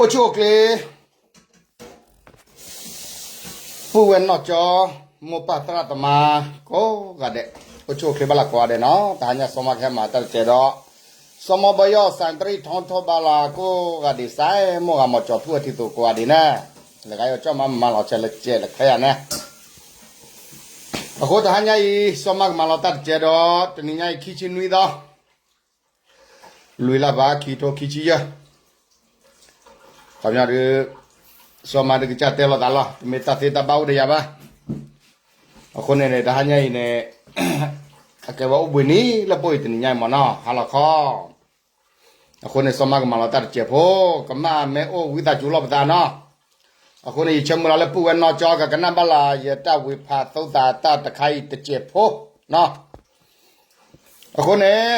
အိၣ်ဆူၣ်အိၣ်ချ့ ပုၢ်ဝဲၢ်နီၢ်ကၠီ မိၢ်ပၢ်သရၣ်သမါ ကိးဂၤဒဲး, အိၣ်ဆူၣ်အိၣ်ချ့ဘၣ်လၢကိးဂၤဒဲးနီၤ. တဟါညါစီၤမါကဟဲမၤတၢ်တစဲးဒီး စီၤမါဘၢယီၣ်စၣ်တရံးထီထီဘၣ်လၢကိးဂၤဒဲး စဲမိၢ်ဂၤမီၤကၠီၤထူၣ်အထံသိးကိးဂၤဒဲးန့ၣ်, လၢဂၤယီၤကၠီၣ်မးမၤလီၤဆဲးလၢကဲးလၢခဲယၤန့ၣ် အဃိတဟါညါအံၤ စီၤမါကမၤလီၤတၢ်တစဲးဒီး တနံၤညါအံၤခံဆံနွံသီ လွံၢ်လါဘၣ် ခံထိခံဆံယဲၢ်, ခီပညီဒုး စီၤမါဒုးကစၢ်တဲလိာ်သးလီၤ, တမ့ၢ်တၢ်သ့တၢ်ဘၣ်အိၣ်ဒီးယၤဘၣ်. အဃိန့ၣ်န့ၣ် တဟါညါအံၤန့ၣ် အကဲဝဲအိၣ်ဘှံးနံၤလၢပအိၣ်အံၤတနံၤညါအံၤမ့ၢ်နီၤ ဟါလီၤခီ အဃိန့ၣ် စီၤမါကမၤလီၤတၢ်တစဲးဖိ, ကမၣ်မ့ၢ်အိၣ်ဝံသးစူၤလိာ်ပသးနီၤ. အဃိန့ၣ် ယဆၢမုၢ်လၢ်လၢပုၢ်ဝဲၢ်နီၢ်ကၠီ ကကနၣ်ဘၣ်လၢ ယတၢ်ဝ့ၤဖးသိသးတၢ်တခါအံၤတစဲးဖိနီၤ. အဃိန့ၣ်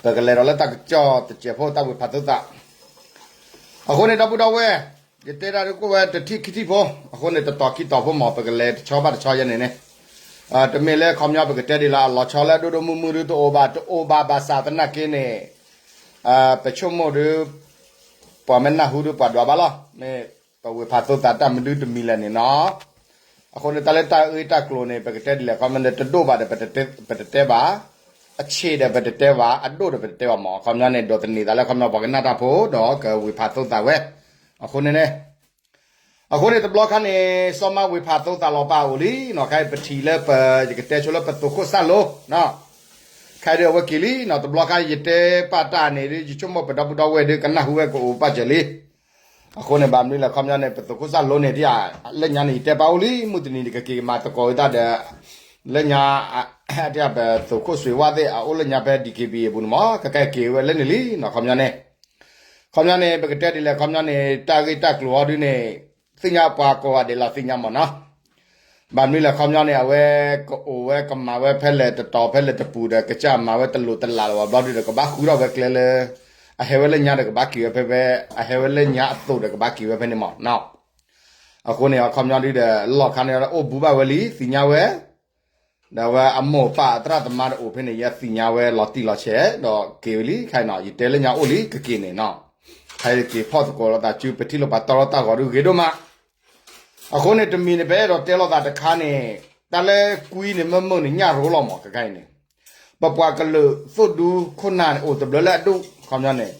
ပကလဲၤဒီးလၢတၢ်ကစီၣ်တစဲးဖိ တၢ်ဝ့ၤဖးသိသး အဃိန့ၣ် ဒီပုၢ်ဒီဝဲၢ်, ယတဲတၢ်ဒုးကိးဝဲတထံၣ်ခံထံၣ်ဖိ, အဃိန့ၣ် တတီၤခံတီၤဖိမ့ၢ် ပကလဲၤတဆီဘၣ်တဆီယဲန့ၣ်န့ၣ်, တမ့ၢ်လၢခီပညီ ပကတဲဒ်လၢအလီၤဆီလၢအဒိၣ်ဒိၣ်မုၢ်မုၢ်ဒုးတအိၣ်ဘၣ်, တအိၣ်ဘၣ်ဘၣ်ဆၣ်သနာ်က့န့ၣ် ပဆိကမိၣ်ဒုး ပှၤမ့ၢ်နၢ်ဟူဒုးပှၤဒွးဘၣ်လီၤ. မ့ၢ်ပဝ့ၤဖးသိသးတၢ်မနုၤတမံၤလဲၣ်န့ၣ်နီၤ. အဃိန့ၣ် တၢ်လၢတၢ်ဂ့ၢ်တၢ်ကျိၤန့ၣ် ပကတဲဒ်လဲၣ် ခီပညီန့ၣ် တဒိၣ်ဘၣ်ဒီး ပတတဲဘၣ်, အဆံးဒီးပတတဲဘၣ်, အဒိၣ်ဒီးပတတဲဘၣ်မ့ၢ် ခီပညီန့ၣ် ဒိးသန့ၤသးလၢခီပညီ ပှၤကနၣ်တၢ်ဖိ ဒီးကဝ့ၤဖးသိသးဝဲ, အဃိန့ၣ်န့ၣ် အဃိန့ၣ် တဘျီခါန့ၣ် စီၤမါဝ့ၤဖးသိသးလီၤပာ်အိၣ်လံနီၤ, ခဲအံၤပထံၣ်လၢပ ယကတဲဆိလၢပသိးခိၣ်စၢ်လိနီၤ, ခဲအံၤဒုးအဝဲက့ၤလံနီၤ. တဘျီခါယတဲပာ်တၢ်န့ၣ်ဒုး ယဆိကမိၣ်ပဒီပုၢ်ဒီဝဲၢ်ဒုးကနၢ်ဟူဝဲကအိၣ်ပာ်စၢၤလံ. အဃိန့ၣ် ဘၣ်မနုၤလဲၣ် ခီပညီန့ၣ် ပသိးခိၣ်စၢ်လိန့ၣ် ဒ်လၢညါန့ၣ် ယတဲပာ်အိၣ်လံ မုၢ်တနံၤန့ၣ် ကက့ၤကမၤသကိးဝဲတၢ်ဒီး လၢညါ ဒ်ပသိးခိၣ်စွ့ၤဝၣ်သ့ၣ် အအိၣ်လၢညါဖဲ DKBA အပူၤန့ၣ်မ့ၢ် ကကဲက့ၤဝဲလၢန့ၣ်လံနီၤ ခီပညီန့ၣ် ခီပညီန့ၣ် ပကတဲဒ်လဲၣ် ခီပညီန့ၣ် တၢ်ဂ့ၢ်တၢ်ကျိၤအီၤဒုးန့ၣ် သ့ၣ်ညါပှၤကိးဂၤဒဲးလီၤသ့ၣ်ညါမ့ၢ်နီၤ. ဘၣ်မနုၤလဲၣ် ခီပညီန့ၣ် အဝဲကအိၣ်ဝဲကမၤဝဲဖဲလဲၣ်တတီၤဖဲလဲၣ်တပူၤဒီး ကစၢ်မၤဝဲတလိာ်တလးလီၤဘၣ်ဘျီဒုးဒီး ကဘၣ်ဃုထီၣ်ဝဲကျဲလၢ အဟဲဝဲလၢညါဒီးကဘၣ်က့ၤဝဲဖဲဖဲ အဟဲဝဲလၢညါအသိးဒီးကဘၣ်က့ၤဝဲဖဲန့ၣ်မ့ၢ်နီၤ. အဃိန့ၣ် အခီပညီဒုးဒီး လီၢ်ခါန့ၣ် အိၣ်ဘူးဘၣ်ဝဲလံ သ့ၣ်ညါဝဲ ဒီးအဝဲအမိၢ်ပၢ်အသရၣ်သမါတအိၣ်ဖဲန့ၣ် ယသ့ၣ်ညါဝဲလီၤတံၢ်လီၤဆဲး ဒီးက့ၤဝဲလံ ခဲအံၤနီၤ ယတဲလၢညါအိၣ်လံ ကက့ၤန့ၣ်နီၤ, ခဲအံၤက့ၤဖီၣ်သကိးလိာ်သးစု ပထံၣ်လိာ်ပှၤတီထီၣ်တၢ်ဂီၤဒုးဂ့ၤဒိၣ်မး. အဃိန့ၣ် တမံၤန့ၣ် ပအဲၣ်ဒိးတဲလိာ်သးတခါန့ၣ် တၢ်လၢကွံန့ၣ် မ့ၢ်မုၢ်န့ၣ် ညၣ်ရိလီၤမး ခဲခါအံၤန့ၣ် ပပှၤကလုာ်သိၣ်ဒူခိၣ်နၢ်န့ၣ် အိၣ်တဘျုးလၢအဒူၣ် ခီပညီန့ၣ်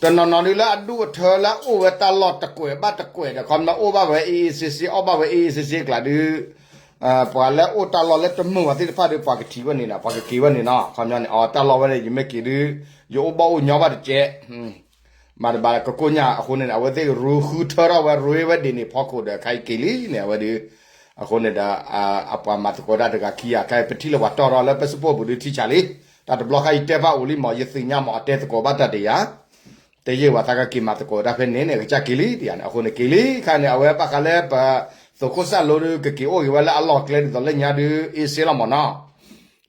တနီၤနီၤဒုးလၢအဒူၣ်အထၢလၢအအိၣ်ဝဲတၢ်လီၢ်တကွဲးဘၣ်တကွဲးဒီး ခီပညီအိၣ်ဘၣ်ဝဲ အေးအေးဆေးဆေး အီၣ်ဘၣ်ဝဲ အေးအေးဆေးဆေး အကျါဒုး ပှၤလၢအိၣ်တၢ်လီၢ်လၢတမုာ်ဝဲသ့ၣ်တဖၣ်ဒုး ပှၤကထံၣ်ဝဲန့ၣ်နီၤ ခီပညီန့ၣ် အတၢ်လီၢ်ဝဲန့ၣ် ယမ့ၢ်က့ၤဒုး ယအိၣ်ဘၣ်အိၣ်ညီဘၣ်တကဲး မၤတဘၣ်ကကိၣ်ညၣ်အဃိန့ၣ် အဝဲသ့ၣ်ရူဃုထၢထီၣ်ဝဲရူဝဲဒ်န့ၣ်ဖီခိၣ်ဒီး ခဲအံၤက့ၤလံန့ၣ် အဝဲဒုး အဃိန့ၣ်ဒီး အပှၤမၤသကိးတၢ်တဂၤခံဂၤ ခဲအံၤပထံၣ်လိာ်ပှၤတီထီၣ်လၢ Facebook ပူၤဒုးထံဆးလံ တၢ်တဘျီခါအံၤတဲဘၣ်အိၣ်လံမး ယသ့ၣ်ညါမး အတဲသကိးဘၣ်တၢ်တယၤ တဲယဲၢ်ဝဲသးကက့ၤမၤသကိးတၢ်ဖဲန့ၣ်န့ၣ် ကစၢ်က့ၤလံတယၤန့ၣ် အဃိန့ၣ်က့ၤလံ ခဲအံၤန့ၣ် အဝဲဘၣ်ဃးလၢပသိးခိၣ်စၢ်လိဒုး ကက့ၤအိၣ်ဂ့ၤဝဲလၢအလီၢ်ကျဲဒ်သိးလၢညါဒုး အ့စ့လီၤမးနီၤ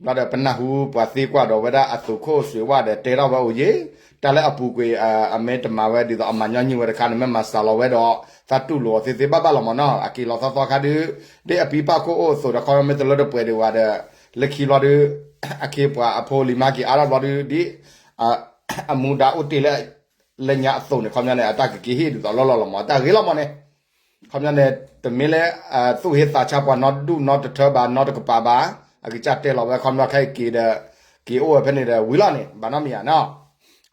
ဘျီဒီးပနၢ်ဟူပှၤသ့ကွၢ်ဒီးဝဲဒၣ်အသိးခိၣ်စွ့ၤဝၣ်ဒီးတဲထီၣ်ဝဲအိၣ်ယ့ၣ် တၢ်လၢအပူၤကွံာ် အမ့ၢ်တမၤဝဲဒ်သိးအမၤညီနုၢ်ဝဲတခါန့ၣ် မ့ၢ်မၤစှၤလီၤဝဲဒီး သးတူၢ်လိာ်အီၤသ့သ့ဘၣ်ဘၣ်လီၤမးနီၤ အက့ၤလီၤသီသီခါဒုး ဒ်အပံပၢ်ခိၣ်အိၣ်အသိးဒီး ခီမ့ၢ်တလၢတပှဲၤဒံးဝဲဒီး လၢခံဘျီဒုး အခ့အပှၤအဖိလံၤမါက့ၤအါထီၣ်ဘျီဒုး ဒ် အမူဒါအိၣ်တ့ၢ်လၢ လၢညါအသိးန့ၣ် ခီပညီန့ၣ် အတၢ်ကက့ၤဟ့ၣ်ဒ်သိးလီၢ်လီၢ်လီၤမး တၢ်ဂ့ၤလီၤမးန့ၣ် ခီပညီန့ၣ် တမ့ၢ်လၢ သူၣ်ဟ့သးဆါပှၤနီတဒူၣ်နီတထၢဘၣ် နီတကပၤဘၣ် အကစၢ်တဲလီၤဝဲ ခီပညီခဲအံၤက့ၤဒီး က့ၤအိၣ်ဝဲဖဲန့ၣ်ဒီးဝံၤလီၤန့ၣ် ဘၣ်နီတမံၤဧါနီၤ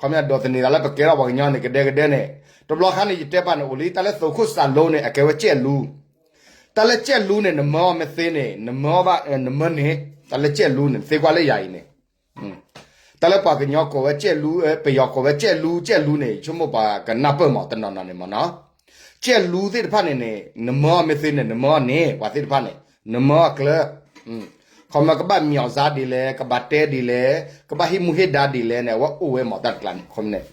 ခီပညီဒိးသန့ၤသးလၢပကဲထီၣ်ပှၤကညီန့ၣ် ကဒဲကဒဲန့ၣ် တဘျီခါန့ၣ် ယတဲပာ်န့ၣ်အိၣ်လံ တၢ်လၢသိးခိၣ်စၢ်လိန့ၣ် အကဲဝဲကဲၣ်လူ တၢ်လၢကဲၣ်လူန့ၣ် နမၢအီၤမ့ၢ်သ့န့ၣ် နမၢအီၤဘၣ် နမၢန့ၣ် တၢ်လၢကဲၣ်လူန့ၣ် နသ့ကွၢ်လၢယၤအံၤန့ၣ် တၢ်လၢပှၤကညီကိးဝဲကဲၣ်လူ ပယီၤကိးဝဲကဲၣ်လူ ကဲၣ်လူန့ၣ် ယဆိကမိၣ်ပှၤကနၢ်ပၢၢ်မး တနီၤနီၤန့ၣ်မးနီၤ ကဲၣ်လူသ့ၣ်တဖၣ်န့ၣ်န့ၣ် နမၢအီၤမ့ၢ်သ့န့ၣ် နမၢအီၤန့ၣ် ပှၤသ့ၣ်တဖၣ်န့ၣ် နမၢအီၤကျၢၤ ခီမ့ၢ်ကဘၣ်မံၤအီၤစါဒ်လဲၣ် ကဘၣ်တဲဒ်လဲၣ် ကဘၣ်ဟံးမူဟ့ၣ်ဒါဒ်လဲၣ်န့ၣ် အဝဲအိၣ်ဝဲမးတၢ်တကျါန့ၣ် ခီမ့ၢ်န့ၣ်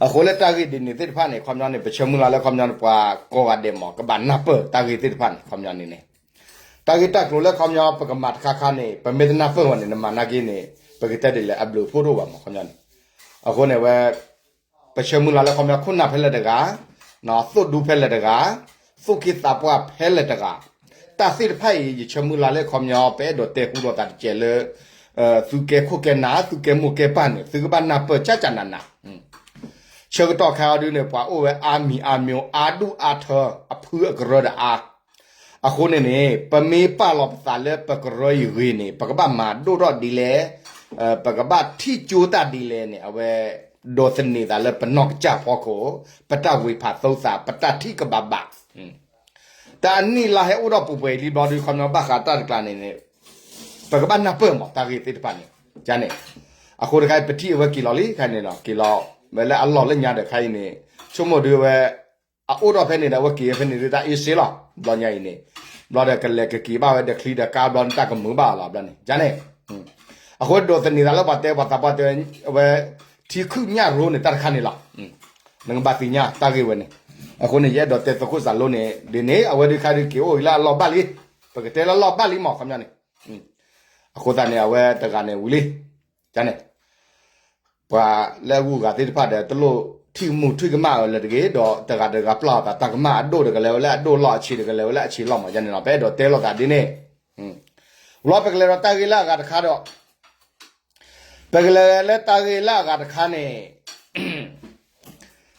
အဃိလၢတၢ်ဂ့ၢ်ဒ်န့ၣ်သ့ၣ်တဖၣ်န့ၣ် ခီပညီန့ၣ် ပဆၢမုၢ်လၢ်လၢခီပညီန့ၣ် ပှၤကိးဂၤဒဲးမး ကဘၣ်နၢ်ပၢၢ်တၢ်ဂ့ၢ်သ့ၣ်တဖၣ်န့ၣ် ခီပညီန့ၣ်န့ၣ် တၢ်ဂ့ၢ်တၢ်ကျိၤလၢခီပညီ ပကမၤတခါခါန့ၣ် ပမ့ၢ်တနၢ်ပၢၢ်ဝဲန့ၣ် နမၤနာ်က့န့ၣ် ပကတဲဒ်လဲၣ် အဘျုးအဖှိၣ်တအိၣ်ဘၣ်မး ခီပညီန့ၣ် အဃိန့ၣ်ဝဲ ပဆၢမုၢ်လၢ်လၢခီပညီ ခိၣ်နၢ်ဖဲလဲၣ်တဂၤ သိၣ်ဒူဖဲလဲၣ်တဂၤ သိၣ်က့သးပှၢ်ဖဲလဲၣ်တဂၤ တၢ်သ့ၣ်တဖၣ်အံၤ ယဆၢမုၢ်လၢ်လၢခီပညီ ပအဲၣ်ဒိးတဲဟူလိာ်သးတစဲးလၢ သုကဲခိၣ်ကဲနၢ် သုကဲမိၢ်ကဲပၢ်န့ၣ် သုကဘၣ်နၢ်ပၢၢ်ကၠၢ်ကၠၢ်နးနး ဆၢကတီၢ်ခဲအံၤဒုန့ၣ် ပှၤအိၣ်ဝဲအါမံၤအါမံၤ အါဒူၣ်အါထၢ အဖုအကရၢတအါ. အဃိန့ၣ်န့ၣ် ပမ့ၢ်ပာ်လီၤပသးလၢပကရၢအံၤဂ့ၤန့ၣ် ပကဘၣ်မၤဒိၣ်ထီၣ်ဒ်လဲၣ်, ပကဘၣ်ထံၣ်ကၠိတၢ်ဒ်လဲၣ်န့ၣ် အဝဲဒိးသန့ၤသးလၢပနီၢ်ကစၢ်ဖီခိၣ်, ပတၢ်ဝ့ၤဖးသိသး ပတၢ်ထံၣ်ကဘၣ်ဘၣ် တၢ်အနံၣ်လါဟဲအိၣ်ဒီးပှဲၤပှဲၤလံဘျီဒု ခီပညီဘၣ်ဃးတၢ်တကျါန့ၣ်န့ၣ် ပကဘၣ်နၢ်ပၢၢ်မး တၢ်ဂ့ၢ်သ့ၣ်တဖၣ်န့ၣ်, န့ၣ်, အဃိတခါအံၤ ပထံၣ်အဝဲက့ၤလီၤလံ ခဲအံၤန့ၣ်နီၤ က့ၤလီၤဝဲလၢအလီၢ်လၢညါဒီး ခဲအံၤန့ၣ် ဆိကမိၣ်ဒုအဝဲ အအိၣ်ဒီးဖဲန့ၣ်ဒီး အဝဲက့ၤဝဲဖဲန့ၣ်ဒု တၢ်အ့ၣ်စ့လီၤ ဘျီညါအံၤန့ၣ်, ဘျီဒီးကလဲၤကက့ၤဘၣ်ဝဲဒီးချံဒီးကါဘျီန့ၣ် တၢ်ကမုာ်ဘၣ်လီၤဘျီန့ၣ် န့ၣ်, အဃိဒိးသန့ၤသးလၢပှၤတဲပှၤသးပှၢ်တဲဝဲ အဝဲ ထံခုၣ်ညၣ်ရိန့ၣ် တၢ်တခါန့ၣ်လီၤ. နကဘၣ်သ့ၣ်ညါတၢ်ဂ့ၢ်ဝဲန့ၣ်, အဃိန့ၣ် ယအဲၣ်ဒိးတဲသုးခိၣ်စးလိန့ၣ် ဒ်န့ၣ် အဝဲဒုးခါဒုးက့ၤအိၣ်အံၤလၢအလီၢ်ဘၣ်လံ, ပကတဲလၢလီၢ်ဘၣ်လံမး ခီပညီန့ၣ်, အဃိသတးန့ၣ် အဝဲတဂၤန့ၣ်ဝံၤလံ, န့ၣ်, ပှၤလၢအဂုၤအဂၤသ့ၣ်တဖၣ်ဒီး တလိၣ်ထံၣ်မုာ်ထံၣ်ကမၣ်အီၤလၢၤတဂ့ၤ ဒီးတဂၤတဂၤပျၢ်အီၤသး တၢ်ကမၣ်အဒိၣ်ဒီးကလဲၤဝဲလၢအဒိၣ်လီၢ် အဆံးဒီးကလဲၤဝဲလၢအဆံးလီၢ်မး န့ၣ်လီၤ ပအဲၣ်ဒိးတဲလိာ်သးဒ်န့ၣ်, လီၤပကလဲၤဒီးတၢ်ဂ့ၢ်လၢအဂၤတခါဒီး ပကလဲၤလၢတၢ်ဂ့ၢ်လၢအဂၤတခါန့ၣ်,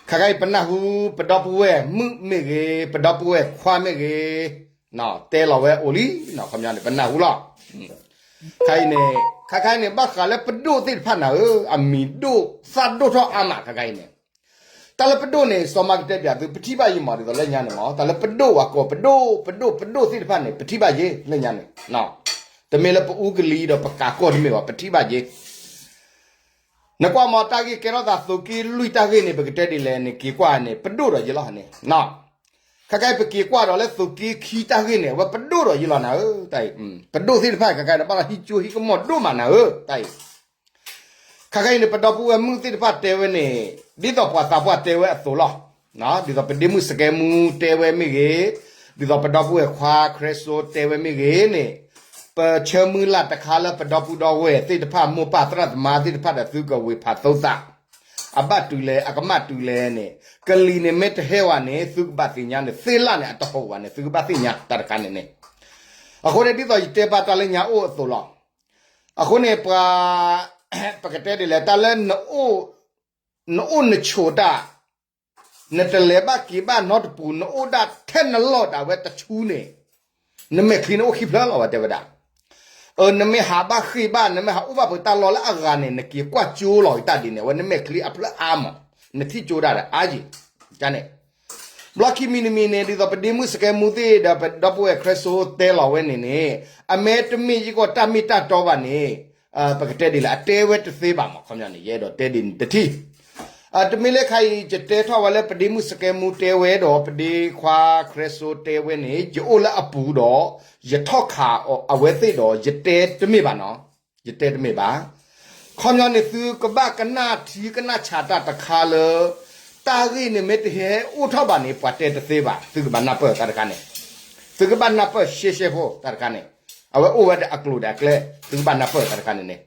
ခဲခါအံၤပနၢ်ဟူ ပဒီပုၢ်ဝဲၢ်မုၣ်မ့ၢ်ဂ့ၤ ပဒီပုၢ်ဝဲၢ်ခွါမ့ၢ်ဂ့ၤ, တဲလီၤဝဲအိၣ်လံ, ခီပညီန့ၣ် ပနၢ်ဟူလီၤ. ခဲအံၤန့ၣ် ခဲခါအံၤန့ၣ် ဘၣ်ဃးလၢပဒိၣ်သ့ၣ်တဖၣ်နၤဧၢ, အမံၤဒိၣ်သၣ်ဒိၣ်ထီၣ်အါမး ခဲခါအံၤန့ၣ်, တၢ်လၢပဒိၣ်န့ၣ် စီၤမၤကတဲပၠးသု ပထံၣ်ဘၣ်ယံာ်မး ဒ်သိးလၢညါန့ၣ်မး တၢ်လၢပဒိၣ်ဝဲကိး ပဒိၣ် ပဒိၣ် ပဒိၣ်သ့ၣ်တဖၣ်န့ၣ် ပထံၣ်ဘၣ်ယံာ်လၢညါန့ၣ်, တမ့ၢ်လၢပအူကလံၤဒီးပကးကီၢ်တမ့ၢ်ဘၣ် ပထံၣ်ဘၣ်ယံာ် နကွၢ်မး တၢ်ဂ့ၢ်ကဲထီၣ်သး သုးက့လွံၢ်တၢ်ဂ့ၢ်န့ၣ် ပကတဲဒ်လဲၣ်န့ၣ် က့ၤကွၢ်န့ၣ် ပဒိၣ်ဒီးယလီၤန့ၣ်, ခဲခါအံၤ ပက့ၤကွၢ်ဒီးလၢသုးက့ခံတၢ်ဂ့ၢ်န့ၣ် အဝဲပဒိၣ်ဒီးယလီၤနၤဧၢ, တၢ်အံၤ, ပဒိၣ်သ့ၣ်တဖၣ်ခဲခါန့ၣ် ဘၣ်လီၤဟံးကၠိဟံးကမီၣ်ဒိၣ်မးနၤဧၢ, တၢ်အံၤ, ခဲခါအံၤန့ၣ် ပဒီပုၢ်ဝဲၢ်မုၣ်သ့ၣ်တဖၣ်တဲဝဲန့ၣ်, ဒ်သိးပှၤသးပှၢ်တဲဝဲအသိးလီၤ. ဒ်သိးပဒ့မုၣ်စကဲမူတဲဝဲမ့ၢ်ဂ့ၤ, ဒ်သိးပဒီပုၢ်ဝဲၢ်ခွါ ခရၢစိတဲဝဲမ့ၢ်ဂ့ၤန့ၣ်, ပဆၢမုၢ်လၢ်တခါလၢပဒီပုၢ်ဒီဝဲၢ်သ့ၣ်တဖၣ် မိၢ်ပၢ်သရၣ်သမါသ့ၣ်တဖၣ်ဒီး သုကဝ့ၤဖးသိသး အဘၣ်တုၤလဲၣ် အကမၣ်တုၤလဲၣ်န့ၣ်, ကလံၤန့ၣ်မ့ၢ်တဟဲဝဲန့ၣ် သုကဘၣ်သ့ၣ်ညါန့ၣ် သ့ၣ်လၣ်န့ၣ် အတဟီၣ်ဝဲန့ၣ် သုကဘၣ်သ့ၣ်ညါတၢ်တခါန့ၣ်န့ၣ်, အဃိန့ၣ် ဒ်သိးယတဲပာ်တၢ်လၢညါအိၣ်အသိးလီၤ. အဃိန့ၣ် ပှၤ ပကတဲဒ်လဲၣ် တၢ်လၢ နအိၣ်နဆိးတၢ်, နတလဲၤဘၣ်က့ၤဘၣ်နီတပူၤ နအိၣ်ဒၣ်ထဲနလီၢ်ဒၣ်ဝဲတဆူန့ၣ်, နမဲာ်ချံန့ၣ်အိၣ်ခံဖျၢၣ်လီၤ ဝဲတဲဝဲဒၣ်. အၢ နမ့ၢ်ဟးဘၣ်ဃ့ၢ်ဘၣ် နမ့ၢ်ဟးအိၣ်ဘၣ်ပတၢ်လီၢ်လၢအဂၤန့ၣ် နက့ၤကွၢ်ကၠိလီၤတၢ်ဒ်န့ၣ် အဝဲနမဲာ်ချံအဖျၢၣ်အါမး, နထံၣ်ကၠိဒၣ်ဒီးအါယံာ်, န့ၣ် ဘျီခံမံၤတမံၤန့ၣ် ဒ်သိးပဒ့မုၣ်စကဲမူသ့ၣ်ဒီးပဒီပုၢ်ဝဲၢ်ခရၢစိတဲလီၤဝဲန့ၣ်န့ၣ်, အမ့ၢ်တမ့ၢ်ယကီၢ်တၢ်မ့ၢ်တၢ်တီဘၣ်န့ၣ်, ပကတဲဒ်လဲၣ် အတဲဝဲတသ့ဘၣ်မး ခီပညီန့ၣ် ယအဲၣ်ဒိးတဲဒ်န့ၣ်တထံၣ်, တမ့ၢ်လၢခါအံၤ ယတဲထီၣ်ဝဲလၢပဒ့မုၣ်စကဲမူတဲဝဲဒီး ပဒ့ခွါခရၢစိတဲဝဲန့ၣ် ယအိၣ်လၢအပူၤဒီး ယထီၣ်ခးအဝဲသ့ၣ်ဒီး ယတဲတမ့ၢ်ဘၣ်နီၤ, ယတဲတမ့ၢ်ဘၣ်. ခီပညီန့ၣ် သုကဘၣ်ကနၣ်ထံကနၣ်ဆးတၢ်တခါလၢ တၢ်ဂ့ၢ်န့ၣ်မ့ၢ်တဟဲအိၣ်ထီၣ်ဘၣ်န့ၣ် ပှၤတဲတသ့ဘၣ်, သုကဘၣ်နၢ်ပၢၢ်တၢ်တခါန့ၣ်, သုကဘၣ်နၢ်ပၢၢ်ရှဲရှဲဖိတၢ်တခါန့ၣ်, အဝဲအိၣ်ဝဲဒီးအကျိၤဒီးအကျဲ သုကဘၣ်နၢ်ပၢၢ်တၢ်တခါန့ၣ်န့ၣ်,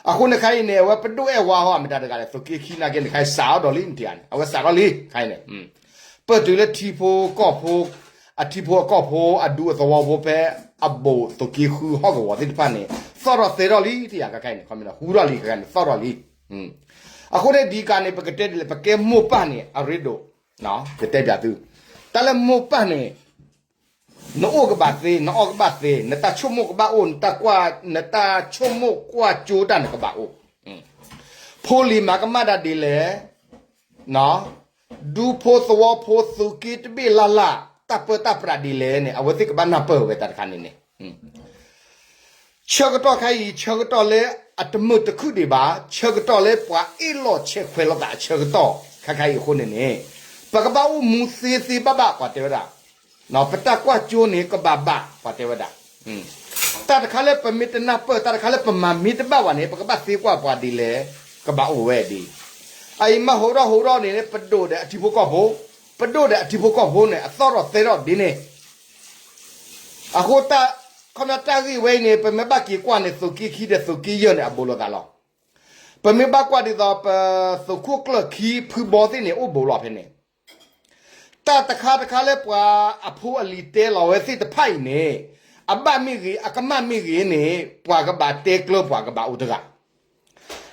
အဃိန့ၣ်ခါအံၤန့ၣ် အဝဲပဒိၣ်အဲၣ်ဝါဟီ မတၤတဂၤလဲၣ် သုးက့ခံနာ်က့န့ၣ် ခါအံၤစးထီၣ်ဒီးလံ မတၤတဂၤန့ၣ် အဝဲစးထီၣ်လံ ခါအံၤန့ၣ် ပတုၤလၢထံဖိကီၢ်ဖိ, အထံဖိအကီၢ်ဖိ အဒူအသဝီဖိဖဲ အဘူးသုးက့ဃုဟီၣ်ကဝီၤသ့ၣ်တဖၣ်န့ၣ် သီၣ်ထီၣ်သဲထီၣ်လံ တယၤခဲခါအံၤန့ၣ် ခီမ့ၢ်ဟူထီၣ်လံ ခဲခါန့ၣ် သီၣ်ထီၣ်လံ. အဃိန့ၣ်ဒ်ကးန့ၣ် ပကတဲဒ်လဲၣ် ပကဲမိၢ်ပၢ်န့ၣ် အရ့ဒိၣ်, ယတဲပၠးသု, တၢ်လၢမိၢ်ပၢ်န့ၣ် နအိၣ်ကဘၣ်သ့, နအီၣ်ကဘၣ်သ့, နတၢ်ဆိကမိၣ်ကဘၣ်အိၣ်, နတၢ်ကွၢ်, နတၢ်ဆိကမိၣ်ကွၢ်ကၠိတၢ်န့ၣ်ကဘၣ်အိၣ်. ဖိလံၤမၤကမၣ်ဒၣ်ဒ်လဲၣ်, ဒူဖိသဝီဖိသုးက့တဘ့ၣ်လၢ်လၢ် တၢ်ပၢတၢ်ပြးဒ်လဲၣ်န့ၣ် အဝဲသ့ၣ်ကဘၣ်နၢ်ပၢၢ်ဝဲတၢ်တခါန့ၣ်န့ၣ် ဆၢကတီၢ်ခဲအံၤ ဆၢကတီၢ်လၢအတမုာ်တခုၣ်ဒံးဘၣ်, ဆၢကတီၢ်လၢပှၤအ့ၣ်လိာ်ဆဲးခွဲးလိာ်သးအဆၢကတီၢ် ခဲခါအံၤအဃိန့ၣ်န့ၣ် ပကဘၣ်အိၣ်မူသ့သ့ဘၣ်ဘၣ် ပှၤတဲဝဲဒၣ်, ပတၢ်ကွၢ်ကၠိန့ၣ် ကဘၣ်ဘၣ် ပှၤတဲဝဲဒၣ်. တၢ်တခါလၢပမ့ၢ်တနၢ်ပၢၢ် တၢ်တခါလၢပမၤမ့ၢ်တဘၣ်ဘၣ်န့ၣ် ပကဘၣ်သ့ကွၢ်ပှၤဒ်လဲၣ် ကဘၣ်အိၣ်ဝဲဒ် အအံၤမ့ၢ်ဟိးထီၣ်ဟိးထီၣ်န့ၣ် ပဒိၣ်ဒီးအထံဖိကီၢ်ဖိ, ပဒိၣ်ဒီးအထံဖိကီၢ်ဖိန့ၣ် အသီၣ်ထီၣ်သဲထီၣ်ဒ်န့ၣ် အဃိတၢ်, ခီပညီတၢ်ဂ့ၢ်ဝဲအံၤန့ၣ် ပမ့ၢ်ဘၣ်က့ၤကွၢ်န့ၣ် သုးက့ခံဒီးသုးက့ယဲၢ်န့ၣ် အဘူးလိာ်သးလီၤ. ပမ့ၢ်ဘၣ်ကွၢ်ဒ်သိး ပသုးခိၣ်ကျၢၢ်ခံဖုဘီသ့ၣ်န့ၣ် အိၣ်ဘူးလီၤဖဲန့ၣ် တၢ်တခါတခါလၢပှၤအဖိအလံၤတဲလီၤဝဲသ့ၣ်တဖၣ်အံၤန့ၣ် အဘၣ်မ့ၢ်ဂ့ၤ အကမၣ်မ့ၢ်ဂ့ၤန့ၣ် ပှၤကဘၣ်တဲကျၢၤ ပှၤကဘၣ်အိၣ်တဂၤ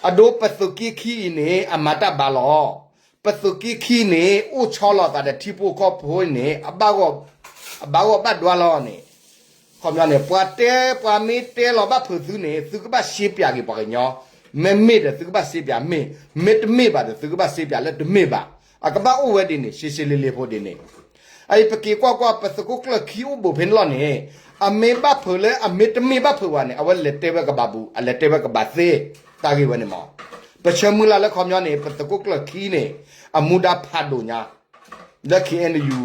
အဒိ ပသုးက့ခံအံၤန့ၣ် အမၤတၢ်ဘၣ်လီၤ. ပသုးက့ခံန့ၣ် အိၣ်ဆီလီၤသးဒီးထံဖိကီၢ်ဖိန့ၣ် အဘၣ်ဂီၢ် အဘၣ်ဂီၢ်ဘၣ်ဒွါလီၤန့ၣ်, ခီပညီန့ၣ် ပှၤတဲ ပှၤမ့ၢ်တဲလီၤဘၣ်ဖုးသုန့ၣ် သုကဘၣ်ရှင်းပြက့ၤပှၤကညီ, မ့မ့ၢ်ဒီးသုကဘၣ်ရှင်းပြမ့ၢ်, မ့တမ့ၢ်ဘၣ်ဒီးသုကဘၣ်ရှင်းပြလၢတမ့ၢ်ဘၣ်, အကဘၣ်အိၣ်ဝဲဒ်န့ၣ် ရှင်းရှင်းလင်းလင်းဖိဒ်န့ၣ်. အအံၤပက့ၤကွၢ်ကွၢ် ပသုးခိၣ်ကျၢၢ်ခံအိၣ်ဘူးဖဲန့ၣ်လီၤန့ၣ်, အမ့ၢ်ဘၣ်ဖုးလၢအမ့ၢ်တမ့ၢ်ဘၣ်ဖုးဘၣ်န့ၣ် အဝဲလဲၤတဲဝဲကဘၣ်ဘူး အလဲၤတဲဝဲကဘၣ်သ့, တၢ်ဂ့ၢ်ဝဲန့ၣ်မ့ၢ်, ပဆၢမုၢ်လၢ်လၢခီပညီန့ၣ် ပသုးခိၣ်ကျၢၢ်ခံန့ၣ် အမူဒါဖးဒိၣ်ညါ လၢ KNU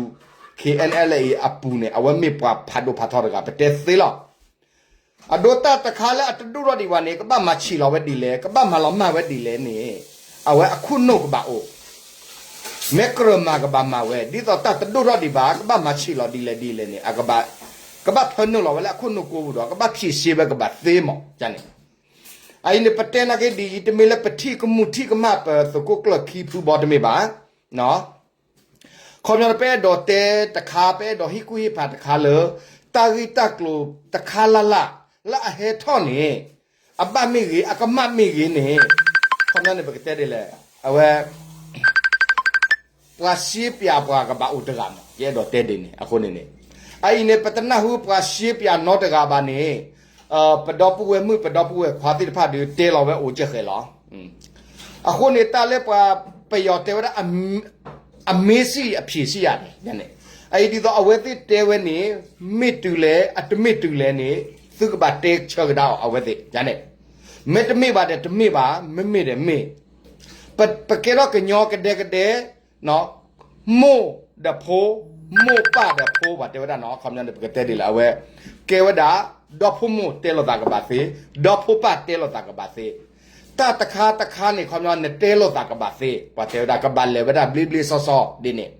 KNLA အပူၤန့ၣ် အဝဲမ့ၢ်ပှၤဖးဒိၣ်ဖးထီတဂၤ ပတဲသ့လီၤ. အဒိတၢ်တခါလၢအတဒိၣ်ထီၣ်ဒံးဘၣ်န့ၣ် ကဘၣ်မၤဆံးလီၤဝဲဒ်လဲၣ် ကဘၣ်မၤလီၤမၢ်ဝဲဒ်လဲၣ်န့ၣ်, အဝဲအခိၣ်နူာ်ကဘၣ်အိၣ်, မ့ၢ်ကြၢးမၤကဘၣ်မၤဝဲ ဒ်သိးတၢ်တဒိၣ်ထီၣ်ဒံးဘၣ် ကဘၣ်မၤဆံးလီၤဒ်လဲၣ်ဒ်လဲၣ်န့ၣ် အကဘၣ် ကဘၣ်ထၢနုာ်လီၤဝဲလၢအခိၣ်နူာ်ကိပူၤဒီး ကဘၣ်ဖြေရှင်းဝဲကဘၣ်သ့မ့ၢ်န့ၣ်. အအံၤန့ၣ် ပတဲနာ်က့ဒ်အံၤ တမ့ၢ်လၢပထံၣ်ကမူၣ်ထံၣ်ကမၣ် ပသုးခိၣ်ကျၢၢ်ခံဖုဘီတမ့ၢ်ဘၣ်. ခီပညီန့ၣ် ပအဲၣ်ဒိးတဲတခါ ပအဲၣ်ဒိးဟ့ၣ်ကူၣ်ဟ့ၣ်ဖးတခါလၢ တၢ်ဂ့ၢ်တၢ်ကျိၤတခါလၢ်လၢ် လၢအဟဲထီၣ်န့ၣ် အဘၣ်မ့ၢ်ဂ့ၤ အကမၣ်မ့ၢ်ဂ့ၤန့ၣ်, ခီပညီန့ၣ် ပကတဲဒ်လဲၣ်, အဝဲ ပှၤရှင်းပြပှၤကဘၣ်အိၣ်တဂၤမ့ၢ် ယအဲၣ်ဒိးတဲဒ်န့ၣ် အဃိန့ၣ်န့ၣ်, အအံၤန့ၣ် ပတနၢ်ဟူပှၤရှင်းပြနီတဂၤဘၣ်န့ၣ်, ပဒီပုၢ်ဝဲၢ်မုၣ် ပဒီပုၢ်ဝဲၢ်ခွါသ့ၣ်တဖၣ်ဒီး တဲလီၤဝဲအိၣ်ကဲဃဲၤလီၤ. အဃိန့ၣ် တၢ်လၢပှၤပယီၤတဲဝဲဒၣ် အမ့ၢ်စံၣ်အဖံးစံၣ်ယၤန့ၣ်, အအံၤဒ်သိးအဝဲသ့ၣ်တဲဝဲန့ၣ် မ့ၢ်တုၤလဲၣ် အတမ့ၢ်တုၤလဲၣ်န့ၣ် သုကဘၣ်တဲဆၢကဒါအီၤ အဝဲသ့ၣ်န့ၣ်, မ့တမ့ၢ်ဘၣ်ဒီးတမ့ၢ်ဘၣ် မ့မ့ၢ်ဒီးမ့ၢ်, ပ ပကဲထီၣ်ကညီကဒဲကဒဲ မိၢ်ဒီးဖိ, မိၢ်ပၢ်ဒီးဖိ ပှၤတဲဝဲဒၣ်နီၤ ခီပညီန့ၣ် ပကတဲဒ်လဲၣ် အဝဲ ကဲဝဲဒၣ် ဒီဖိမိၢ်တဲလိာ်သးကဘၣ်သ့, ဒီဖိပၢ်တဲလိာ်သးကဘၣ်သ့, တၢ်တခါတခါန့ၣ် ခီပညီ နတဲလိာ်သးကဘၣ်သ့ ပှၤတဲဝဲဒၣ် ကဘၣ်လဲၤဝဲဒၣ်ဘျ့ဘျ့ဆှီဆှီဒ်န့ၣ်,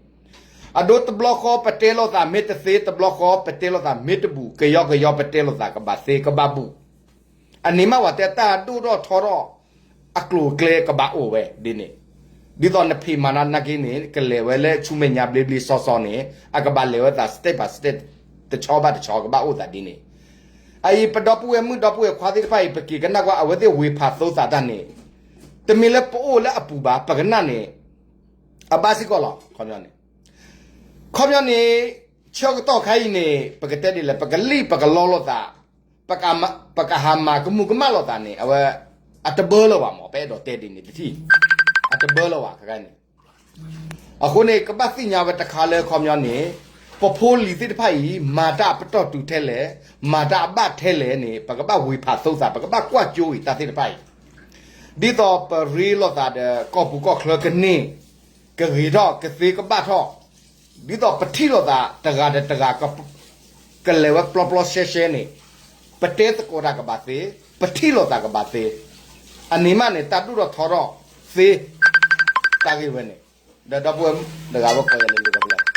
အဒိတဘျီဃီ ပတဲလိာ်သးမ့ၢ်တသ့ တဘျီဃီ ပတဲလိာ်သးမ့ၢ်တဘူး ကယီကယီ ပတဲလိာ်သးကဘၣ်သ့ ကဘၣ်ဘူး အန့ၣ်မး ပှၤတဲတၢ်ဒိၣ်ထီၣ်ထီထီၣ် အကျိၤအကျဲကဘၣ်အိၣ်ဝဲဒ်န့ၣ်, ဒ်သိးနဖံးမၤနၤနာ်က့န့ၣ် ကလဲၤဝဲလၢဆူမဲာ်ညါဘျ့ဘျ့ဆှီဆှီန့ၣ် အကဘၣ်လဲၤဝဲသး step by step တဆီဘၣ်တဆီ ကဘၣ်အိၣ်သးဒ်န့ၣ်, အအံၤ ပဒီပုၢ်ဝဲၢ်မုၣ်ဒီပုၢ်ဝဲၢ်ခွါသ့ၣ်တဖၣ်အံၤ ပက့ၤကနၣ်ကွၢ် အဝဲသ့ၣ်ဝ့ၤဖးသိသးတၢ်န့ၣ်, တမ့ၢ်လၢပအိၣ်လၢအပူၤဘၣ် ပကနၣ်န့ၣ် အဘၣ်စ့ၢ်ကီးလီၤ ခီပညီန့ၣ်, ခီပညီန့ၣ် ဆၢကတီၢ်ခါအံၤန့ၣ် ပကတဲဒ်လဲၣ် ပကလံၣ်ပကလီလိာ်သး, ပကမၤ ပကဟးမၤကမူၣ်ကမၣ်လိာ်သးန့ၣ် အဝဲ အတဘၢလၢၤဘၣ်မ့ၢ် ပအဲၣ်ဒိးတဲဒ်န့ၣ်တထံၣ်, အတဘၢလၢၤဘၣ်ခဲခါန့ၣ်, အဃိန့ၣ် ကဘၣ်သ့ၣ်ညါဝဲတခါလၢခီပညီန့ၣ် ပဖိလံၤသ့ၣ်တဖၣ်အံၤ မၤတၢ်အပတီၢ်တုၤထဲလဲၣ် မၤတၢ်အဘၣ်ထဲလဲၣ်န့ၣ် ပကဘၣ်ဝ့ၤဖးသိသး ပကဘၣ်ကွၢ်ကၠိအံၤတၢ်သ့ၣ်တဖၣ်အံၤ ဒ်သိးပရ့လိာ်သးဒီးကီၢ်ပူၤကီၢ်ချၢကန့ၢ် ကဂ့ၤထီၣ်ကသ့ကဘၣ်ထီၣ်, ဒ်သိးပထံၣ်လိာ်သးတဂၤဒီးတဂၤ ကလဲၤဝဲပျီပျီရှဲရှဲန့ၣ်, ပတဲသကိးတၢ်ကဘၣ်သ့, ပထံၣ်လိာ်သးကဘၣ်သ့, အန့ၣ်မးန့ၣ် တၢ်ဒိၣ်ထီၣ်ထီထီၣ်သ့, တၢ်ဂ့ၢ်ဝဲန့ၣ်, ဒီးဒီပုၢ်ဝဲၢ်တဂၤဝဲကိးယၤလဲၤလိာ်သးဖဲလဲၣ်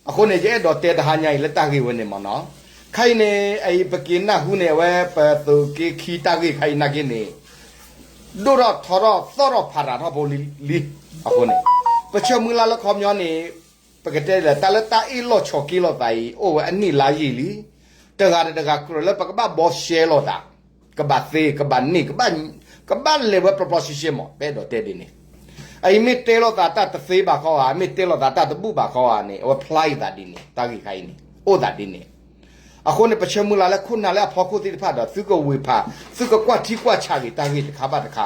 အဃိန့ၣ် ယအဲၣ်ဒိးတဲတဟါညါအံၤလၢတၢ်ဂ့ၢ်ဝဲန့ၣ်မ့ၢ်နီၤ, ခဲအံၤန့ၣ် အအံၤပက့ၤနၢ်ဟူန့ၣ် အဝဲပသုးက့ခံတၢ်ဂ့ၢ်ခဲအံၤနာ်က့န့ၣ်, ဒိၣ်ထီၣ်ထီထီၣ်သီၣ်ထီၣ်ဖးရၤထီၣ်ဖိလံ, အဃိန့ၣ်, ပဆၢမုၢ်လၢ်လၢခီပညီန့ၣ်, ပကတဲလဲၣ် တၢ်လၢတၢ်အ့ၣ်လိာ်ဆိးက့လိာ်သးအံၤ အိၣ်ဝဲအနံၣ်လါယံာ်လံ, တဂၤဒီးတဂၤကြၢးလၢပကဘၣ်ဘှီရှဲလိာ်သး, ကဘၣ်သ့ ကဘၣ်န့ၢ် ကဘၣ်လဲၤဝဲပျီပျီရှဲရှဲမ့ၢ် ပအဲၣ်ဒိးတဲဒ်န့ၣ်, အအံၤမ့ၢ်တဲလိာ်သးတၢ်တသ့ဘၣ်ဃီဧါ မ့ၢ်တဲလိာ်သးတၢ်တဘူၣ်ဘၣ်ဃီဧါန့ၣ် အဝဲဖျါအသးဒ်န့ၣ် တၢ်ဂ့ၢ်ခါအံၤန့ၣ် အိၣ်သးဒ်န့ၣ်, အဃိန့ၣ် ပဆၢမုၢ်လၢ်လၢခိၣ်နၢ်လၢအဖီခိၣ်သ့ၣ်တဖၣ်ဒီး သုကဝ့ၤဖး သုကကွၢ်ထံကွၢ်ဆးဂ့ၤတၢ်ဂ့ၢ်တခါဘၣ်တခါ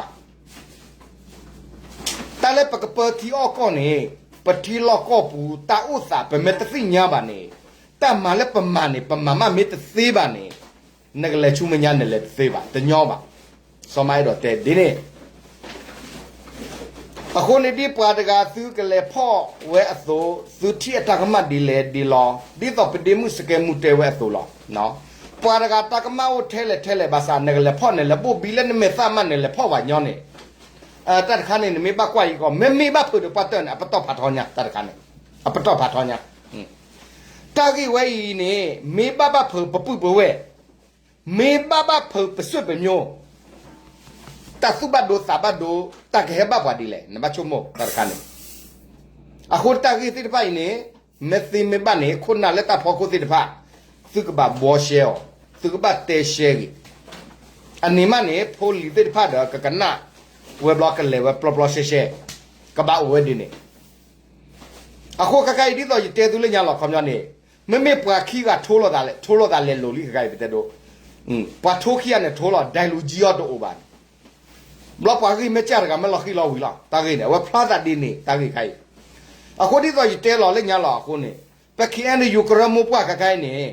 တၢ်လၢပကပၢထံအီၣ်ကီၢ်န့ၣ်, ပထံလီၢ်ကီၢ်ပူၤ တၢ်အိၣ်သး ပမ့ၢ်တသ့ၣ်ညါဘၣ်န့ၣ်, တၢ်မၤလၢပမၤန့ၣ် ပမၤမးမ့ၢ်တသ့ဘၣ်န့ၣ်, နကလဲၤဆူမဲာ်ညါနလဲၤတသ့ဘၣ် တညီဘၣ်. စီၤမၤအဲၣ်ဒိးတဲဒ်န့ၣ် အဃိန့ၣ်ဒ်ပှၤတဂၤသုကလဲၤဖီၣ်ဝဲအသိး, သုထံၣ်အတၢ်ကမၣ်ဒ်လဲၣ်ဒ်လဲၣ်, ဒ်သိးပဒ့မုၣ်စကဲမူတဲဝဲအသိးလီၤ. ပှၤတဂၤတၢ်ကမၣ်အိၣ်ထဲလဲၣ်ထဲလဲၣ်ဘၣ်ဆၣ် နကလဲၤဖီၣ်န့ၣ် လဲၤဘိၣ်ဘံလၢနမဲာ်သၣ်မးန့ၣ် လဲၤဖီၣ်ဝဲညီန့ၣ်, တၢ်တခါန့ၣ် နမ့ၢ်ဘၣ်ကွၢ်အံၤကီး မ့မ့ၢ်ဘၣ်ဖုးဒီးပှၢ်တၢၢ်န့ၣ် အပတီၢ်ဖးထီညါ တၢ်တခါန့ၣ်, အပတီၢ်ဖးထီညါ. တၢ်ဂ့ၢ်ဝဲအံၤန့ၣ် မ့ၢ်ဘၣ်ဘၣ်ဖုးပပုၢ်ပဝဲၢ်, မ့ၢ်ဘၣ်ဘၣ်ဖုးပစိၣ်ပမျိုး, တၢ်သူၣ်ဘၣ်ဒိသးဘၣ်ဒိ, တၢ်ကဟဲဘၣ်ပှၤဒ်လဲၣ် နဘၣ်ဆိကမိၣ်တၢ်တခါန့ၣ်. အဃိတၢ်ဂ့ၢ်သ့ၣ်တဖၣ်အံၤန့ၣ်, မ့ၢ်သ့မ့ၢ်ဘၣ်န့ၣ် ခိၣ်နၢ်လၢတၢ်ဖီခိၣ်သ့ၣ်တဖၣ်, သုကဘၣ်ဘှီရှဲအီၤ, သုကဘၣ်တဲရှဲဂ့ၤ, အန့ၣ်မးန့ၣ် ဖိလံၤသ့ၣ်တဖၣ်ဒီးကကနၣ်ဝဲဘျီကလဲၤဝဲပျီပျီရှဲရှဲ ကဘၣ်အိၣ်ဝဲဒ်န့ၣ်. အဃိခဲခါအံၤဒ်သိးယတဲသုလၢညါလီၤ ခီပညီန့ၣ်, မ့မ့ၢ်ပှၤခံဂၤထိလိာ်သးလဲၤ ထိလိာ်သးလဲၤလိၤလံ ခဲခါအံၤပတဲဒိ, ပှၤထိခံဂၤန့ၣ်ထိလီၤ ဒဲလူၤကံအီၤတအိၣ်ဘၣ်န့ၣ်, ဘျီပှၤဂံၢ်မ့ၢ်စၢ်တဂၤမ့ၢ်လီၤဃံလီၤဝံၤလီၤ တၢ်ဂ့ၢ်န့ၣ် အဝဲဖျါသးဒ်န့ၣ် တၢ်ဂ့ၢ်ခါအံၤ. အဃိဒ်သိးယတဲလီၤလၢညါလီၤအဃိန့ၣ်, ပ ခ့ၣ်အဲၣ်ယူၣ်ကရၢမိၢ်ပှၢ်ခဲခါအံၤန့ၣ်,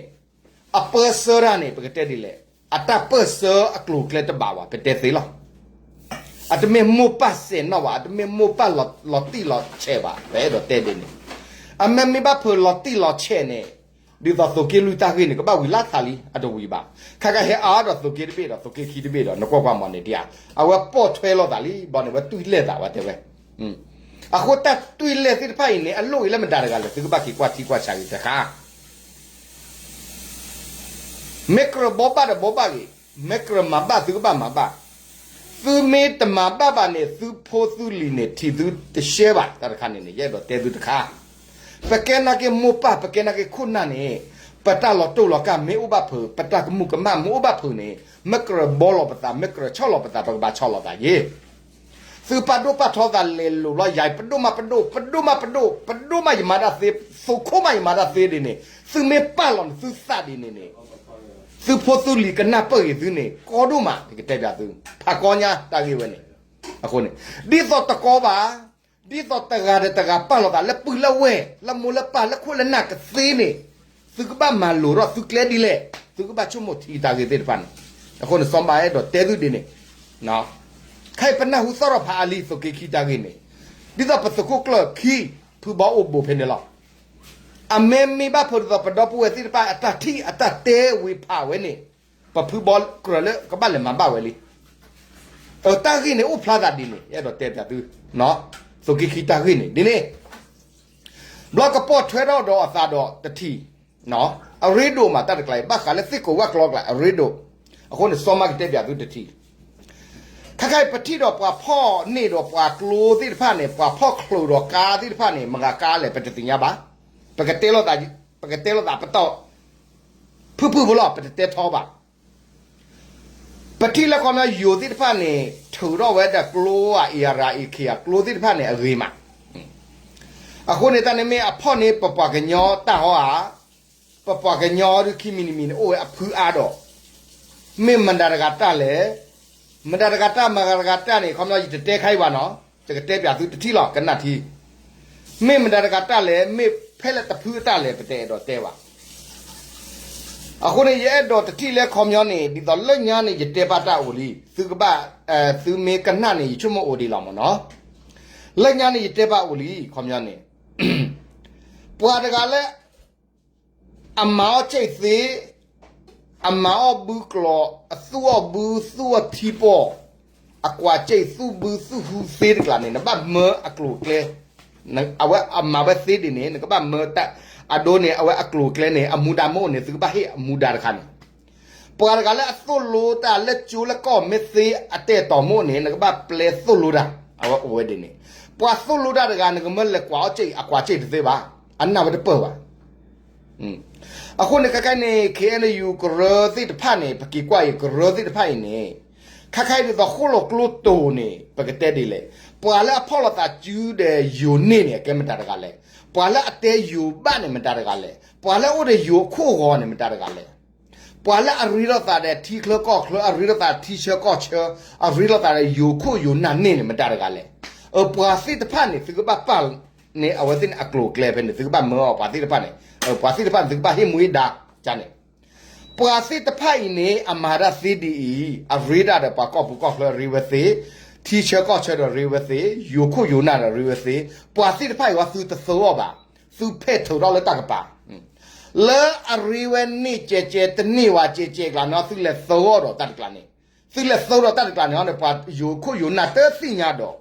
အပၢဆှၢတၢ်န့ၣ် ပကတဲဒ်လဲၣ်, အတၢ်ပၢဆှၢအကျိၤအကျဲတဘၣ်ဘၣ် ပတဲသ့လီၤ. အတမ့ၢ်မိၢ်ပၢ်စဲးနီၣ်ဘၣ်, အတမ့ၢ်မိၢ်ပၢ်လီၤတံၢ်လီၤဆဲးဘၣ် ပအဲၣ်ဒိးတဲဒ်န့ၣ်. အမ့ၢ်မ့ၢ်ဘၣ်ဖုးလီၤတံၢ်လီၤဆဲးန့ၣ်, ဒ်သိးသုးက့လွံၢ်တၢ်ဂ့ၢ်န့ၣ် ကဘၣ်ဝံၤလၢ်ထးလံ အတဝံၤဘၣ်. ခဲခါဟဲအါဒီးသုးက့တဘ့ၣ်ဒီး သုးက့ခံတဘ့ၣ်ဒီး နကွၢ်ကွၢ်မီၤန့ၣ်ဒံးဧါ, အဝဲပိာ်ထွဲလိာ်သးလံ ဘျီန့ၣ် အဝဲတွံၢ်လဲၢ်သးဝဲတဲဝဲ. အဃိတၢ်တွံၢ်လဲၢ်သ့ၣ်တဖၣ်အံၤန့ၣ် အလိၣ်အံၤလၢမတၤတဂၤလဲၣ် သုကဘၣ်က့ၤကွၢ်ထံကွၢ်ဆးဂ့ၤတခါ မ့ၢ်ကြၢးဘိးဘၣ်ဒီးဘိးဘၣ်ဂ့ၤ, မ့ၢ်ကြၢးမၤဘၣ်သုကဘၣ်မၤဘၣ်. သုမ့ၢ်တမၤဘၣ်ဘၣ်န့ၣ် သုဖိသုလံၤန့ၣ် ထံၣ်သုတရှဲဘၣ် တၢ်တခါန့ၣ်န့ၣ် ယအဲၣ်ဒိးတဲသုတခါ. ပကဲနာ်က့မိၢ်ပၢ် ပကဲနာ်က့ခိၣ်နၢ်န့ၣ်, ပတၢ်လီၤတိၢ်လီၤကၢ်မ့ၢ်အိၣ်ဘၣ်ဖုး, ပတၢ်ကမူၤကမၣ်မ့ၢ်အိၣ်ဘၣ်ဖုးန့ၣ်, မ့ၢ်ကြၢးဘီလီၤပသး မ့ၢ်ကြၢးဆီၣ်လီၤပသး ပကဘၣ်ဆီၣ်လီၤသးယ့ၣ် သုပာ်ဒိၣ်ပာ်ထီသးလဲၤလိၤလီၤယၤ ပဒိၣ်မးပဒိၣ် ပဒိၣ်မးပဒိၣ် ပဒိၣ်မးယမၤတၢ်သ့ သိးခိၣ်မးယမၤတၢ်သ့ဒ်န့ၣ်, သုမ့ၢ်ပာ်လီၤန့ၣ်သုသးဒ်န့ၣ်န့ၣ်, သုဖိသုလံၤကနၢ်ပၢၢ်ဂ့ၤသုန့ၣ် ကီဒိၣ်မး ယကတဲပျးသု, ဖးကီညါတၢ်ဂ့ၢ်ဝဲန့ၣ်. အဃိန့ၣ်, ဒ်သိးတကီဘၣ်, ဒ်သိးတဂၤဒီးတဂၤပာ်လီၤသးလၢပုၢ်လၢဝဲၢ် လၢမိၢ်လၢပၢ်လၢခိၣ်လၢနၢ်ကသ့န့ၣ်, သုကဘၣ်မၤလိာ်ထီၣ်သုကျဲဒ်လဲၣ်, သုကဘၣ်ဆိကမိၣ်ထံတၢ်ဂ့ၢ်သ့ၣ်တဖၣ်န့ၣ်. အဃိန့ၣ် စီၤဘးအဲၣ်ဒိးတဲသုဒ်န့ၣ်, ခဲအံၤပနၢ်ဟူသီၣ်ထီၣ်ဖးအါလံ သုးက့ခံတၢ်ဂ့ၢ်န့ၣ်, ဒ်သိးပသုးခိၣ်ကျၢၢ်ခံ ဖုဘီအိၣ်ဘူးဖဲန့ၣ်လီၤ. အမ့ၢ်မ့ၢ်ဘၣ်ဖုးဒ်သိးပဒီပုၢ်ဝဲၢ်သ့ၣ်တဖၣ်အတၢ်ထံၣ်အတၢ်တဲဝံၤဖးဝဲန့ၣ်, ပဖုဘီကြၢးလၢကဘၣ်လဲၤမၤဘၣ်ဝဲလံ. တၢ်ဂ့ၢ်န့ၣ်အိၣ်ဖျါသးဒ်န့ၣ် ယအဲၣ်ဒိးတဲပျးသု, သုးက့ခံတၢ်ဂ့ၢ်န့ၣ် ဒ်န့ၣ် ဘျီကပိာ်ထွဲထီၣ်ဒီးအသးဒီးတထံၣ်, အရ့ဒိၣ်မးတၢ်တကျါအံၤ ဘၣ်ဃးလၢသ့ၣ်ကိးဝၣ်ကျီကျါ အရ့ဒိၣ်. အဃိန့ၣ် စီၤမါကတဲပျးသုတထံၣ်, ခဲခါအံၤပထံၣ်ဒီးပှၤဖီၣ်န့ၢ်ဒီးပှၤကျိသ့ၣ်တဖၣ်န့ၣ် ပှၤဖီၣ်ချုးဒီးကါသ့ၣ်တဖၣ်န့ၣ် မတၤကါလဲၣ် ပတသ့ၣ်ညါဘၣ်. ပကတဲလိာ်သး, ပကတဲလိာ်သးပတီၢ် ဖုၣ်ဖုၣ်ဖိလီၤ ပတတဲထီဘၣ်. ပထံၣ်လၢခီပညီယိၤသ့ၣ်တဖၣ်န့ၣ် ထုးထီၣ်ဝဲဒၣ်ကျိဧါ အ့ၣ်ရၣ်အ့ၣ်ခ့ဧါ ကျိသ့ၣ်တဖၣ်န့ၣ်အဂ့ၤမး. အဃိန့ၣ်တၢ်န့ၣ်မ့ၢ်အဖီၣ်န့ၢ်ပပှၤကညီတၢ်ဟီဧါ, ပပှၤကညီဒုးခံမံၤတမံၤန့ၣ် အိၣ်ဝဲအဖုအါဒီး, မ့ၢ်မတၤတဂၤတၢ်လဲၣ်, မတၤတဂၤတၢ် မတၤတဂၤတၢ်န့ၣ် ခီပညီယတတဲခါအံၤဘၣ်နီၤ, ယကတဲပျးသုတထံၣ်လီၤ ကနၣ်ထံ မ့ၢ်မတၤတဂၤတၢ်လဲၣ် မ့ၢ်ဖဲလဲၣ်တဖုအတၢ်လဲၣ် ပတအဲၣ်ဒိးတဲဘၣ်. အဃိန့ၣ် ယအဲၣ်ဒိးတထံၣ်လၢခီပညီန့ၣ် ဒ်သိးလၢညါန့ၣ် ယတဲပာ်တၢ်အိၣ်လံ, သုကဘၣ်, သုမ့ၢ်ကနၣ်န့ၣ် ယဆိကမိၣ်အိၣ်ဒံးလီၤမ့ၢ်နီၤ. လၢညါန့ၣ် ယတဲပာ်အိၣ်လံ ခီပညီန့ၣ် ပှၤတဂၤလၢ အမၤအီၣ်စ့ၣ်သ့, အမၤအီၣ်ဘုကျိာ်, အသူၣ်အီၣ်ဘု, သူၣ်အီၣ်ထံပီၢ်, အကွၢ်စ့ၣ်သူၣ်ဘုသူၣ်ဟူသ့တကျါန့ၣ် နဘၣ်မၢအကျိၤအကျဲ, အဝဲအမၤဝဲသ့ဒ်န့ၣ် နကဘၣ်မၢတၢ်, အဒိန့ၣ် အဝဲအကျိၤအကျဲန့ၣ် အမူဒါမ့ၢ်အိၣ်န့ၣ် သုကဘၣ်ဟ့ၣ်အမူဒါတခါန့ၣ် ပှၤတဂၤလၢအသိၣ်လိတၢ်လၢကၠိလၢကီၢ်မ့ၢ်သ့အတဲာ်တီၤမ့ၢ်အိၣ်န့ၣ် နကဘၣ်ပျဲသိၣ်လိတၢ်, အဝဲအိၣ်ဝဲဒ်န့ၣ်. ပှၤသိၣ်လိတၢ်တဂၤ နကမၢလဲၤကွၢ်အီၣ်စ့ၣ် အကွၢ်စ့ၣ်တသ့ဘၣ်, အနၢ်ဝဲတပၢၢ်ဘၣ်. အဃိန့ၣ် ခဲခါန့ၣ် ခ့ၣ်အဲၣ်ယူၣ်ကရၢသ့ၣ်တဖၣ်န့ၣ် ပက့ၤကွၢ်အံၤကရၢသ့ၣ်တဖၣ်အံၤန့ၣ်, ခဲခါအံၤဒ်သိးဃိၣ်လိာ်ကျိတိၤန့ၣ် ပကတဲဒ်လဲၣ်, ပှၤလၢအဖီၣ်လိာ်သးစုဒီးယိၤန့ၢ်န့ၣ် အကဲမတၤတဂၤလဲၣ်, ပှၤလၢအတဲယိၤဘၣ်န့ၣ်မတၤတဂၤလဲၣ်, ပှၤလၢအအိၣ်ဒီးယိၤအခိၣ်ဂီၤန့ၣ်မတၤတဂၤလဲၣ် ပှၤလၢအရ့လိာ်သးဒီးထံချၢကီၢ်ချၢ အရ့လိာ်သးထံဆၢကီၢ်ဆၢ, အရ့လိာ်သးဒီးယိၤခိၣ်ယိၤနၢ်န့ၢ်န့ၣ် မတၤတဂၤလဲၣ်. ပှၤသ့ၣ်တဖၣ်န့ၣ် သုကဘၣ်ပာ်န့ၣ် အဝဲသ့ၣ်န့ၣ်အကျိၤအကျဲဖဲန့ၣ် သုကဘၣ်မၢအီၤပှၤသ့ၣ်တဖၣ်န့ၣ်, ပှၤသ့ၣ်တဖၣ်န့ၣ် သုကဘၣ်ဟ့ၣ်မူဟ့ၣ်ဒါန့ၣ်. ပှၤသ့ၣ်တဖၣ်အံၤန့ၣ် အမၤတၢ်သ့ဒ်အံၤ, အရ့တၢ်ဒီးပှၤကီၢ်ပူၤကီၢ်ချၢရ့ဝဲသ့, ထံဆၢကီၢ်ဆၢဒီးရ့ဝဲသ့, ယိၤခိၣ်ယိၤနၢ်ဒီးရ့ဝဲသ့, ပှၤသ့ၣ်တဖၣ်အံၤဝဲသုတသၢအီၤဘၣ်, သုဖဲၣ်ထုးထီၣ်လၢတၢ်ကပၤ လၢအရ့ဝဲန့ၢ်ကဲကဲတန့ၢ်ဝဲကဲကဲကျါန့ၣ် သုလဲၤသၢအီၤဒီးတၢ်တကျါန့ၣ်, သုလဲၤသၢဒီးတၢ်တကျါန့ၣ်န့ၣ် ပှၤယိၤခိၣ်ယိၤနၢ်တသ့ၣ်ညါဒီး,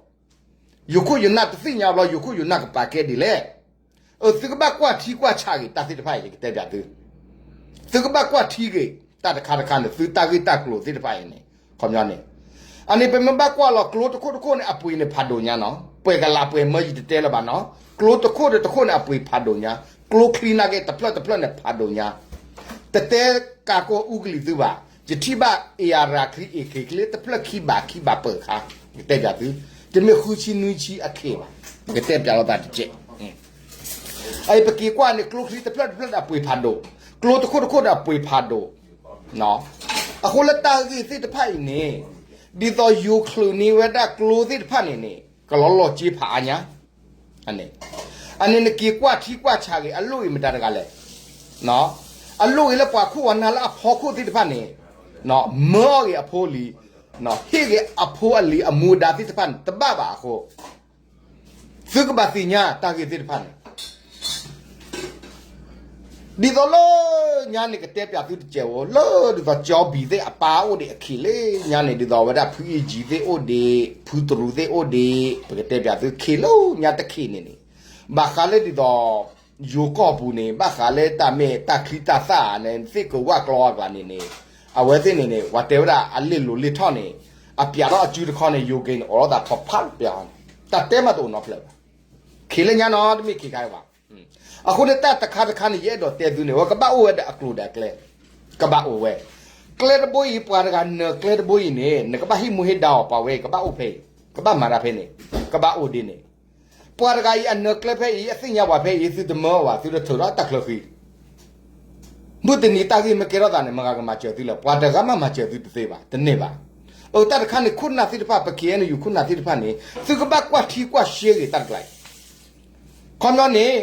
ယိၤခိၣ်ယိၤနၢ်တသ့ၣ်ညါဘျီ ယိၤခိၣ်ယိၤနၢ်ကပာ်ကဲဒ်လဲၣ်. သုကဘၣ်ကွၢ်ထံကွၢ်ဆးဂ့ၤတၢ်သ့ၣ်တဖၣ်အံၤ ယကတဲပျးသု, သုကဘၣ်ကွၢ်ထံဂ့ၤတၢ်တခါတခါန့ၣ် သုတၢ်ဂ့ၢ်တၢ်ကျိၤသ့ၣ်တဖၣ်အံၤန့ၣ် ခီပညီန့ၣ်, အန့ၣ်ပမ့ၢ်ဘၣ်ကွၢ်လီၤကျိတခိၣ်တခိၣ်န့ၣ် အပှ့ၤန့ၣ်ဖးဒိၣ်ညါနီၤ, ပှဲၤကလးပှဲၤမၢယတတဲလၢၤဘၣ်နီၤ, ကျိတခိၣ်ဒီးတခိၣ်န့ၣ် အပှ့ၤဖးဒိၣ်ညါ, ကျိချံနာ်က့တဖျၢၣ်တဖျၢၣ်န့ၣ်ဖးဒိၣ်ညါ, တတဲကးကိးအူကလံၤသုဘၣ်, ယထံၣ်ဘၣ် အ့ၣ်ရၣ်ချံ အ့ၣ်ခ့ချံ တဖျၢၣ်ခံဘးခံဘးပၢၢ်ခါ, ယတဲပျးသု တမ့ၢ်ဃုဆံနွံဆံအခ့ဘၣ်. ပကတဲပၠးလိာ်သးတကဲး. အအံၤပက့ၤကွၢ်န့ၣ် ကျိချံတဖျၢၣ်တဖျၢၣ်ဒီးအပှ့ၤဖးဒိၣ်, ကျိတခိၣ်တခိၣ်ဒီးအပှ့ၤဖးဒိၣ်. အဃိလၢတၢ်ဂ့ၢ်သ့ၣ်တဖၣ်အံၤန့ၣ် ဒ်သိးယိၤချုးန့ၢ်ဝဲဒၣ်ကျိသ့ၣ်တဖၣ်န့ၣ်န့ၣ် ကလီၤလီၤက့ဖးအါညါ. အန့ၣ်နက့ၤကွၢ်ထံကွၢ်ဆးဂ့ၤ အလိၣ်ဂ့ၤမတၤတဂၤလဲၣ်. အလိၣ်ဂ့ၤလၢပှၤခိၣ်ဝဲနၤလၢအဖီခိၣ်သ့ၣ်တဖၣ်န့ၣ် မၢအီၣ်ဂ့ၤအဖိအလံၤ, ဟ့ၣ်ဂ့ၤအဖိအလံၤအမူအဒါသ့ၣ်တဖၣ်န့ၣ် တဘၣ်ဘၣ်အဃိ သုကဘၣ်သ့ၣ်ညါတၢ်ဂ့ၢ်သ့ၣ်တဖၣ်န့ၣ် ဒ်သိးလၢညါန့ၣ် ကတဲပၠးသုတစဲးဧိၤ လၢဒ်သိးကၠီဘံၣ်သ့ၣ်အပၢ်အိၣ်ဒံးအခ့လၢညါန့ၣ် ဒ်သိးဝဲဒၣ်ဖုအ့ၣ်ကၠံသ့ၣ်အိၣ်ဒံး ဖုတရူးသ့ၣ်အိၣ်ဒံး ပကတဲပၠးသုခ့လၢညါတခ့န့ၣ်န့ၣ် ဘၣ်ဃးလၢဒ်သိး ယိၤကီၢ်ပူၤန့ၣ် ဘၣ်ဃးလၢတၢ်မ့ၢ်တၢ်ချံတၢ်သၣ်န့ၣ် သ့ၣ်ကဝၢ်ကျီအကျါန့ၣ်န့ၣ် အဝဲသ့ၣ်န့ၣ်န့ၣ် ပှၤတဲဝဲဒၣ်အလ့ၣ်လိၤလ့ၣ်ထီၣ်န့ၣ် အပၠးထီၣ်အစုတခီန့ၣ် ယိၤက့ၤန့ၣ် အိးထီၣ်သးဖးဖးပၠးန့ၣ် တၢ်တဲမးတအိၣ်နီတဖျၢၣ်ဘၣ်. ခ့လၢညါနီတမ့ၢ်ခ့ခါအံၤဘၣ်. အဃိန့ၣ်တၢ်တခါတခါန့ၣ် ယအဲၣ်ဒိးတဲသုန့ၣ် ဝဲကဘၣ်အိၣ်ဝဲဒၣ်အကျိၤဒီးအကျဲ ကဘၣ်အိၣ်ဝဲ ကျဲတဘိအံၤ ပှၤတဂၤနၢၤကျဲတဘိအံၤန့ၣ် နကဘၣ်ဟ့ၣ်မူဟ့ၣ်ဒါအီၤ ပှၤဝဲအံၤ ကဘၣ်အိၣ်ဖဲအံၤ ကဘၣ်မၤတၢ်ဖဲန့ၣ် ကဘၣ်အိၣ်ဒ်န့ၣ် ပှၤတဂၤအံၤအနၢၤကျဲဖဲအံၤ အသ့ၣ်ညါပှၤဖဲအံၤ သုတမၢအီၤဘၣ် သုတထုးထီၣ်တၢ်ချၢဃံ မုၢ်တနံၤတၢ်ဂ့ၢ်မ့ၢ်ကဲထီၣ်သးန့ၣ် မတၤဂၤကမၤစၢၤသုလဲၣ်. ပှၤတဂၤမးမၤစၢၤသုတသ့ဘၣ် တန့ၢ်ဘၣ်. အတၢ်တခါန့ၣ် ခိၣ်နၢ်သ့ၣ်တဖၣ် ပ ခ့အဲၣ်ယူၣ် ခိၣ်နၢ်သ့ၣ်တဖၣ်န့ၣ် သုကဘၣ်ကွၢ်ထံကွၢ်ရှဲဂ့ၤတၢ်တကျါအံၤ ခီပညီန့ၣ်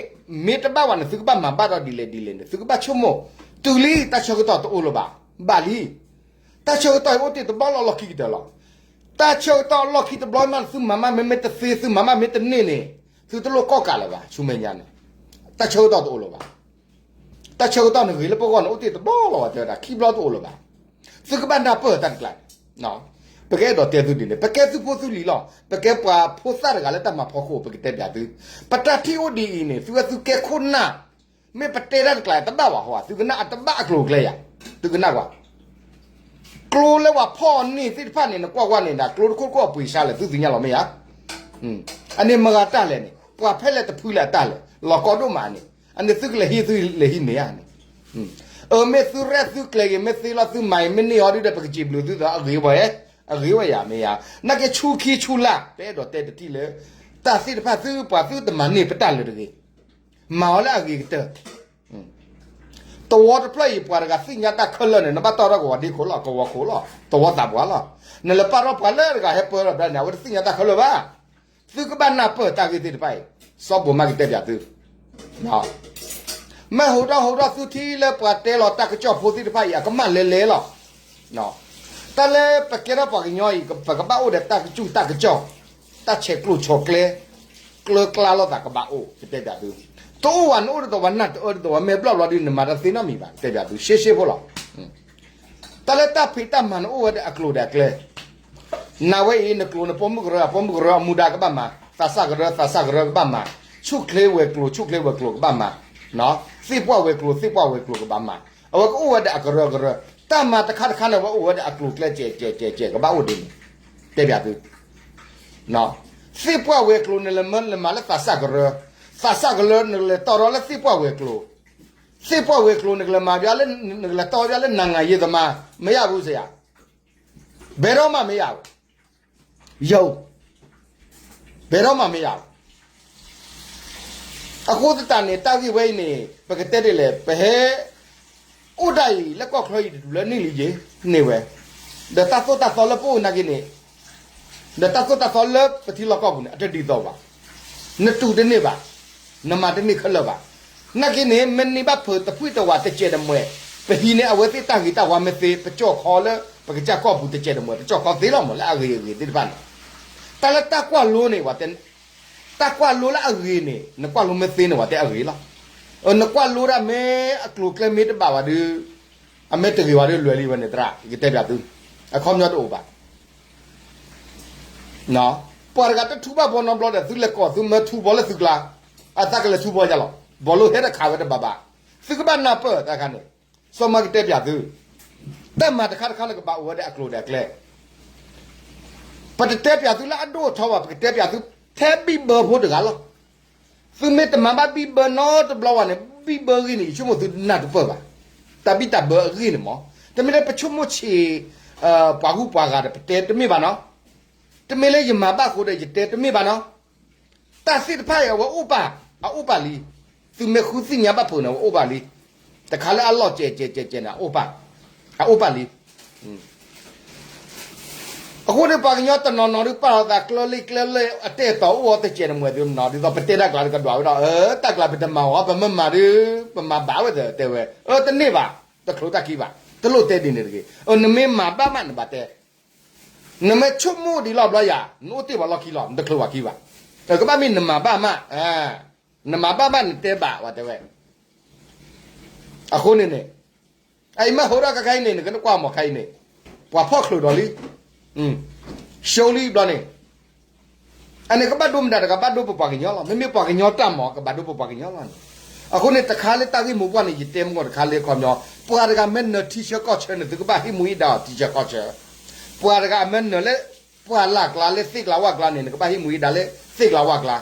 မ့ၢ်တဘၣ်ဝဲန့ၣ် သုကဘၣ်မၤဘၣ်ဒီးဒ်လဲၣ်ဒ်လဲၣ်န့ၣ် သုကဘၣ်ဆိကမိၣ် တုၤလံတၢ်ဆၢကတီၢ်တအိၣ်လၢၤဘၣ် ဘၣ်လံ တၢ်ဆၢကတီၢ်အံၤအိၣ်တ့ၢ်တဘျီလီၤလီၢ်ခံကတၢၢ်လီၤ. တၢ်ဆၢကတီၢ်အလီၢ်ခံတဘျီမး သုမၤမးမ့မ့ၢ်တသ့ သုမၤမးမ့ၢ်တန့ၢ်န့ၣ် သုတလိၣ်ကီၣ်ကးလၢၤဘၣ် ဆူမဲာ်ညါန့ၣ် တၢ်ဆၢကတီၢ်တအိၣ်လၢၤဘၣ်. တၢ်ဆၢကတီၢ်န့ၣ်ဂ့ၤလၢပဂီၢ်န့ၣ် အိၣ်တ့ၢ်တဘျီလီၤ ဝဲတဲဝဲဒၣ် ခံဘျီတအိၣ်လၢၤဘၣ်. သုကဘၣ်နၢ်ပၢၢ်တၢ်တကျါန့ၣ် ပကအဲၣ်ဒိးတဲသုဒ်န့ၣ် ပကဲသုဖိသုလံၤလီၤ ပကဲပှၤဖိသၣ်တဂၤလၢတၢ်မၤဖီခိၣ် ပကတဲပၠးသု ပတၢ်ထံၣ်အိၣ်ဒ်အံၤန့ၣ် သုဝဲသုကဲခိၣ်နၢ် မ့ၢ်ပတဲတၢ်တကျါတဘၣ်ဘၣ်ဟီ သုကနၣ်အတဘၣ်အကျိၤအကျဲယၤ သုကနၣ်ကွၢ် ကျိလၢပှၤဖီၣ်အီၤန့ၣ်သ့ၣ်တဖၣ်န့ၣ် နကွၢ်ကွၢ်န့ၣ်ဒၣ် ကျိတခိၣ်တခိၣ်အပှ့ၤဆါလဲၣ် သုသ့ၣ်ညါလီၤမ့ၢ်ဧါ. အန့ၣ်မတၤတၢ်လဲၣ်န့ၣ် ပှၤဖဲလဲၣ်တဖုလဲၣ်အတၢ်လဲၣ် လီၤကီဒိၣ်မးန့ၣ် အန့ၣ်သုကလဲၤဟံးသုလဲၤဟံးန့ၢ်ဧါန့ၣ် အမ့ၢ်သုရဲၣ်သုကျဲၤဂ့ၤ မ့ၢ်သ့လီၤသုမၤအံၤ မ့ၢ်န့ၢ်အီၤဒ်ဒီး ပကစံးဘျုးသုသး အဂ့ၤဝဲ အဂ့ၤဝဲယၤမ့ၢ်ဧါ. နာ်က့ဆူခံဆူလၢ် ပအဲၣ်ဒိးတဲတထံၣ်လၢ တၢ်သ့ၣ်တဖၣ်သုပှၤသုတမၤန့ၢ်ပတၢ်လၢၤတဂ့ၤ မၤအီၤလၢအဂ့ၤကတၢၢ် တဝီတဖျၢၣ်အံၤ ပှၤတဂၤသ့ၣ်ညါတၢ်ခဲလၢာ်န့ၣ် နဘၣ်တီၢ်ထီၣ်ကဝီၤဒ့ခိၣ်လီၤ ကဝီၤခိၣ်လီၤ တဝီသးပှၢ်လီၤ. နလဲၤပာ်ထီၣ်ပှၤလၢတဂၤဟဲပၢလီၤဘျီန့ၣ် အဝဲတသ့ၣ်ညါတၢ်ခဲလၢာ်ဘၣ်. သုကဘၣ်နၢ်ပၢၢ်တၢ်ဂ့ၢ်သ့ၣ်တဖၣ်အံၤ စီၤဘိးမးကတဲပၠးသု မ့ၢ်ဟိးထီၣ်ဟိးထီၣ်သုထံၣ်လၢပှၤတဲလီၤတၢ်ကစီၣ်ဖိသ့ၣ်တဖၣ်အံၤ အကမၣ်လဲၤလဲၤလီၤ. တၢ်လၢပကဲထီၣ်ပှၤကညီအံၤ ပကဘၣ်အိၣ်ဒီးတၢ်ကစူၢ်တၢ်ကစီၣ် တၢ်ဆဲးကျိးဆီၣ်ကျဲ ကျၢၤကျါလိာ်သးကဘၣ်အိၣ် ကတဲပၠးသု. တအိၣ်ဝဲ နအိၣ်ဒ်သိးဝဲနၢ်တအၢဒ်သိးဝဲ မဲာ်ဘျီၣ်ဘျီဒ် နမၤတၢ်သ့နီတမံၤဘၣ် ကတဲပၠးသု ရှဲရှဲဖိလီၤ. တၢ်လၢတၢ်ဖံးတၢ်မၤန့ၣ်အိၣ်ဝဲဒီးအကျိၤဒီးအကျဲ နဝဲအံၤ နကျိၤန့ၣ် ပိာ်မုၣ်ကရၢ အပိာ်မုၣ်ကရၢအမူဒါကဘၣ်မၤ, သးစၢ်ကရၢ သးစၢ်ကရၢကဘၣ်မၤ, ဆူၣ်ချ့ဝဲၤကျိၤ ဆူၣ်ချ့ဝဲၤကျိၤကဘၣ်မၤ, သ့ၣ်ပှၢ်ဝဲၤကျိၤ သ့ၣ်ပှၢ်ဝဲၤကျိၤကဘၣ်မၤ, အဝဲကအိၣ်ဝဲဒီးအကရၢကရၢ, တၢ်မၤတခါတခါန့ၣ် အဝဲအိၣ်ဝဲဒီးအကျိၤကျဲ ကဲးကဲးကဲးကဲး ကဘၣ်အိၣ်ဒ်န့ၣ်, တဲပၠးသု သ့ၣ်ပှၢ်ဝဲၤကျိၤန့ၣ် လဲၤမၤလၢသးစၢ်ကရၢ, သးစၢ်ကရၢန့ၣ် လဲၤတီၢ်ထီၣ်လၢသ့ၣ်ပှၢ်ဝဲၤကျိၤ, သ့ၣ်ပှၢ်ဝဲၤကျိၤန့ၣ် ကလဲၤမၤဘၣ်လၢ နကလဲၤတီၢ်ဘၣ်လၢ နၤငၤယ့သမါ မ့ၢ်ယါဘူးစ့ၢ်ဧါ, ဘဲထီၣ်မးမ့ၢ်ယါဘူး, ယိၤ, ဘဲထီၣ်မးမ့ၢ်ယါဘူး. အဃိသတးန့ၣ် တၢ်ဂ့ၢ်ဝဲအံၤန့ၣ် ပကတဲဒ်လဲၣ် ပဟဲ အိၣ်ဒၣ်အံၤ လၢကီၢ်ချၢအံၤတတုၤလၢနံၣ်လံယ့ၤန့ၢ်ဝဲ, ဒီးတၢ်သိၣ်တၢ်သီလၢပအိၣ်နာ်က့န့ၣ်, ဒီးတၢ်သိၣ်တၢ်သီလၢပထံလီၢ်ကီၢ်ပူၤန့ၣ် အတဒ်သိးဘၣ်, နတူၢ်တန့ၢ်ဘၣ်, နမၤတန့ၢ်ခဲလၢာ်ဘၣ်. နာ်က့န့ၣ် မ့ၢ်န့ၢ်ဘၣ်ဖုးတဖှံၣ်တဝးတစဲးတမှဲး, ပဟံးန့ၢ်အဝဲသ့ၣ်တၢ်ဂ့ၤတၢ်ဝါမ့ၢ်သ့ ပကၠီၣ်ခီလၢ ပကစၢ်ကီၢ်ပူၤတစဲးတမှဲး ပကၠီၣ်ခီသ့လီၤမး လၢအဂ့ၤအဂ့ၤသ့ၣ်တဖၣ်န့ၣ်, တၢ်လၢတၢ်ကွၢ်လိန့ၣ် ဝဲတဲ တၢ်ကွၢ်လိလၢအဂ့ၤန့ၣ် နကွၢ်လိမ့ၢ်သ့န့ၣ် ဝဲတဲအဂ့ၤလီၤ. နကွၢ်လိဒၣ်မ့ၢ်အကျိၤကျဲမ့ၢ်တဘၣ်ဘၣ်ဒီး, အမ့ၢ်တဂ့ၤဘၣ်ဒီး လွဲၤလံဝဲန့ၣ်သရၣ် ယကတဲပၠးသု, အခီပညီတအိၣ်ဘၣ်. ပှၤတဂၤတထူဘၣ်ဘီနီတဘျီဒီး သုလဲၤကိးသုမၢထူဘီလၢသုကျါ, အသးကလဲၤထူဘီယါလီၤ. ဘီလိဟဲတခးဝဲတဘၣ်ဘၣ်. သုကဘၣ်နၢ်ပၢၢ်တၢ်တခါန့ၣ်, စီၤမၤကတဲပၠးသု, တၢ်မၤတခါတခါလၢကဘၣ်အိၣ်ဝဲဒီးအကျိၤဒီးအကျဲ ပတတဲပၠးသုလၢအဒိၣ်အထီဘၣ်, ပကတဲပၠးသုထဲဘံၣ်ဘၢဖိတဂၤလီၤ. သုမ့ၢ်တမၤဘၣ်ဘံၣ်ဘၢနီတဘျီဝဲန့ၣ် ဘံၣ်ဘၢအဂ့ၢ်န့ၣ် ယဆိကမိၣ်သုနၢ်တပၢၢ်ဘၣ်. တၢ်ဘံၣ်တၢ်ဘၢအဂ့ၢ်န့ၣ်မး, တမ့ၢ်လၢပဆိကမိၣ်ဆံး ပှၤဂုၤပှၤဂၤဒီး ပတဲတမ့ၢ်ဘၣ်နီၤ. တမ့ၢ်လၢယမၤဘၣ်အဃိဒီးယတဲတမ့ၢ်ဘၣ်နီၤ. တၢ်သ့ၣ်တဖၣ်အံၤ အဝဲအိၣ်ပာ်, အအိၣ်ပာ်လံ. သုမ့ၢ်ဃုသ့ၣ်ညါဘၣ်ဖုးန့ၣ် အဝဲအိၣ်ပာ်လံ. တခါလၢအလီၢ်ကဲးကဲးကဲးကဲးန့ၣ် အအိၣ်ပာ်, အအိၣ်ပာ်လံ. အဃိန့ၣ် ပှၤကညီတနီၤနီၤဒုးပာ်လီၤသးကျၢၤလံကျၢၤလံ အတဲာ်တီၤအိၣ်အီၤတစဲးတမှဲၤသုနီၤ ဒ်သိးပတဲတၢ်ကျါတကဒွးဝဲဒီး အၢ တၢ်ကျါပတမၤအီၤ ပမ့ၢ်မၤဒုး ပမၤဘၣ်ဝဲသ့တဲဝဲ အၢ တန့ၢ်ဘၣ်, တချိးတၢ်ခံဘၣ်, တလိၣ်တဲဒ်န့ၣ်တဂ့ၤ. အၢ နမ့ၢ်မၤဘၣ်မးနဘၣ်တဲ နမ့ၢ်ဆိကမိၣ်ဒံးလီၤဘျီယၤ နအိၣ်တ့ၢ်ပှၤလီၢ်ခံလီၤ နတချုးပှၤခံဘၣ်. ကဘၣ်မ့ၢ်နမၤဘၣ်မး, နမၤဘၣ်မးနတဲဘၣ်ဝဲတဲဝဲ. အဃိန့ၣ်န့ၣ် အအံၤမ့ၢ်ဟိထီၣ်ခါခါအံၤန့ၣ် နကနကွၢ်မီၤခါအံၤန့ၣ် ပှၤဖီၣ်ချုးဒီးလံ, ရှုံးလံဘျီန့ၣ် အန့ၣ်ကဘၣ်ဒိမတၤတဂၤဘၣ်ဒိပပှၤကညီလီၤ. မ့မ့ၢ်ပှၤကညီတၢ်မၤ ကဘၣ်ဒိပပှၤကညီလီၤန့ၣ်. အဃိန့ၣ်တခါလၢတၢ်ဂ့ၢ်မိၢ်ပှၢ်န့ၣ် ယတဲမ့ၢ်ကီးတခါလၢခီပညီ, ပှၤတဂၤမ့ၢ်နၢၤထံဆၢကီၢ်ဆၢန့ၣ် သုကဘၣ်ဟံးမူဟံးဒါအီၤထံဆၢကီၢ်ဆၢ. ပှၤတဂၤအမ့ၢ်နၢၤလၢ ပှၢ်လၢ်ကျါလၢသ့ၣ်ကျါဝၢ်ကျါန့ၣ် နကဘၣ်ဟံးမူဟံးဒါလၢသ့ၣ်ကျါဝၢ်ကျါ.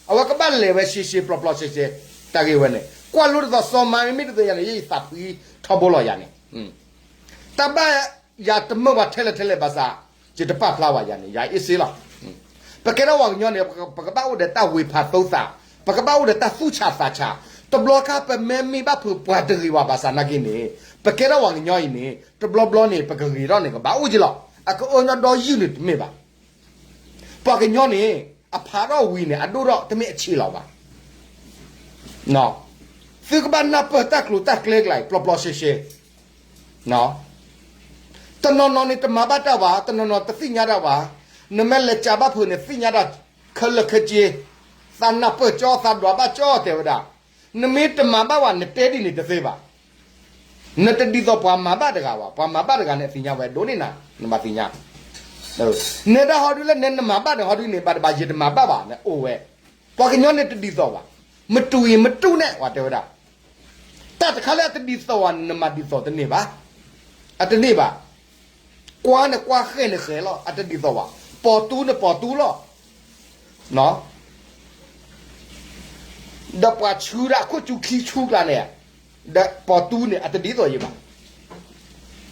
အဝဲကဘၣ်လဲၤဝဲရှဲရှဲပျီပျီရှဲရှဲ, တၢ်ဂ့ၢ်ဝဲန့ၣ် ကွၢ်လိာ်တသီစီၤမါမ့မ့ၢ်တသ့ယၤန့ၣ် ယသးဖှံထီဘိလီၤယၤန့ၣ် တၢ်ဘၣ်ယၤတမၢပှၤထဲလဲၣ်ထဲလဲၣ်ဘၣ်ဆၣ်, ယတပာ်ဖျါဝဲယၤန့ၣ် ယၤအ့ၣ်စ့လီၤ. ပကဲထီၣ်ပှၤကညီန့ၣ် ပကဘၣ်အိၣ်ဒီးတၢ်ဝ့ၤဖးသိသး, ပကဘၣ်အိၣ်ဒီးတၢ်သူၣ်ဆးသးဆး, တဘျီခါပမ့ၢ်မ့ၢ်ဘၣ်ဖုးပှၤတဂ့ၤဘၣ်ဘၣ်ဆၣ်နာ်က့န့ၣ်, ပကဲထီၣ်ပှၤကညီအံၤန့ၣ် တဘျီဘျီန့ၣ် ပကဂ့ၤထီၣ်န့ၣ် ကဘၣ်အိၣ်က့ၤလီၤ. အကအၢညီဒီယုၢ်န့ၣ်တမ့ၢ်ဘၣ်. ပှၤကညီန့ၣ် အဖးထီၣ်ဝံၤန့ၣ် အဒိၣ်ထီၣ်တမ့ၢ်အဆံးလီၤဘၣ်. သုကဘၣ်နၢ်ပၢၢ်တၢ်ကျိၤတၢ်ကျဲကျါအံၤ ပျီပျီရှဲရှဲ, တနီၤနီၤန့ၣ်တမၤဘၣ်တၢ်ဘၣ်, တနီၤနီၤတသ့ၣ်ညါတၢ်ဘၣ်. နမ့ၢ်လဲၤကးဘၣ်ဖုးန့ၣ် သ့ၣ်ညါတၢ်ခဲလၢာ်ခဲဆ့, သးနၢ်ပၢၢ်ကၠီ သးဒွးဘၣ်ကၠီတဲဝဲဒၣ်. နမ့ၢ်တမၤဘၣ်ဘၣ် နတဲဒ်န့ၣ်တသ့ဘၣ်. နတဒ်သိးပှၤမၤဘၣ်တဂၤဘၣ်, ပှၤမၤဘၣ်တဂၤန့ၣ် အသ့ၣ်ညါဝဲဒိၣ်န့ၢ်နၤ, နဘၣ်သ့ၣ်ညါ. နဲဒၣ်ဟီဒုလၢနဲနမၤဘၣ်န့ၣ်ဟီဒုန့ၣ် ဘၣ်တဘၣ်ယတမၤဘၣ်ဘၣ်န့ၣ်အိၣ်ဝဲ. ပှၤကညီန့ၣ်တဒ်သိးဘၣ်, မတူၤအံၤမတူၤနဲၣ် ပှၤတဲဝဲဒၣ်. တၢ်တခါလၢအတဒ်သိးဘၣ်န့ၣ် နမၤဒ်သိးတန့ၢ်ဘၣ်. အတန့ၢ်ဘၣ်. ကွၢ်န့ၣ်ကွၢ် ဃဲၣ်န့ၣ်ဃဲၣ်လီၤ, အတဒ်သိးဘၣ်. ပိာ်တူန့ၣ်ပိာ်တူလီၤ. ဒီးပှၤဆူဒၣ်ခိၣ်ဆူခံဆူကျါန့ၣ်, ဒီးပိာ်တူန့ၣ် အတဒ်သိးယံၤဘၣ်.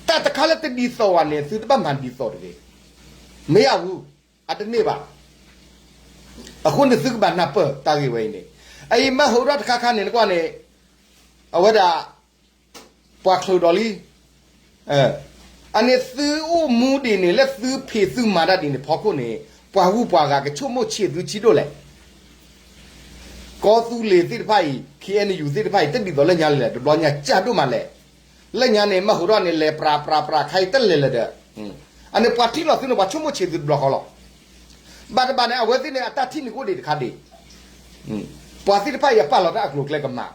တၢ်တခါလၢတဒ်သိးဘၣ်န့ၣ် သုတဘၣ်မၤဒ်သိးတဂ့ၤ. မ့ၢ်အဝူ, အတန့ၢ်ဘၣ်. အဃိန့ၣ်သုကဘၣ်နၢ်ပၢၢ်တၢ်ဂ့ၢ်ဝဲအံၤန့ၣ်, အအံၤမ့ၢ်ဟိထီၣ်တခါခါန့ၣ် နကွၢ်န့ၣ်, အဝဲဒၣ် ပှၤချုးဒီးလံ. အန့ၣ်သုအိၣ်မူဒ်န့ၣ် လၢသုဖံးသုမၤတၢ်ဒ်န့ၣ်ဖီခိၣ်န့ၣ်, ပှၤဂုၤပှၤဂၤကဆိကမိၣ်ဆံးသုဆံးဒိၣ်လဲၣ်. ကီၢ်သူလ့ၤသ့ၣ်တဖၣ်အံၤ ခ့ၣ်အဲၣ်ယူၣ်သ့ၣ်တဖၣ်အံၤ တဒ်သိးလၢညါလဲၣ်, တဘျီညါကၢ်ဒိၣ်မးလဲၣ်. လၢညါန့ၣ် မ့ၢ်ဟိထီၣ်န့ၣ် လဲၤပြးပြးပြးခါအံၤတလဲၤလၢၤဒီး, အန့ၣ်ပှၤထံၣ်လိာ်သုန့ၣ် ပှၤဆိကမိၣ်ဆံးသုတဘျီဃီလီၤ. ဘၣ်တဘၣ်န့ၣ် အဝဲသ့ၣ်န့ၣ် အတၢ်ထံၣ်န့ၣ်ကအိၣ်ဒံးတခါဒံး. ပှၤသ့ၣ်တဖၣ်အံၤအပာ်လီၤတၢ်အကျိၤအကျဲကမၤ,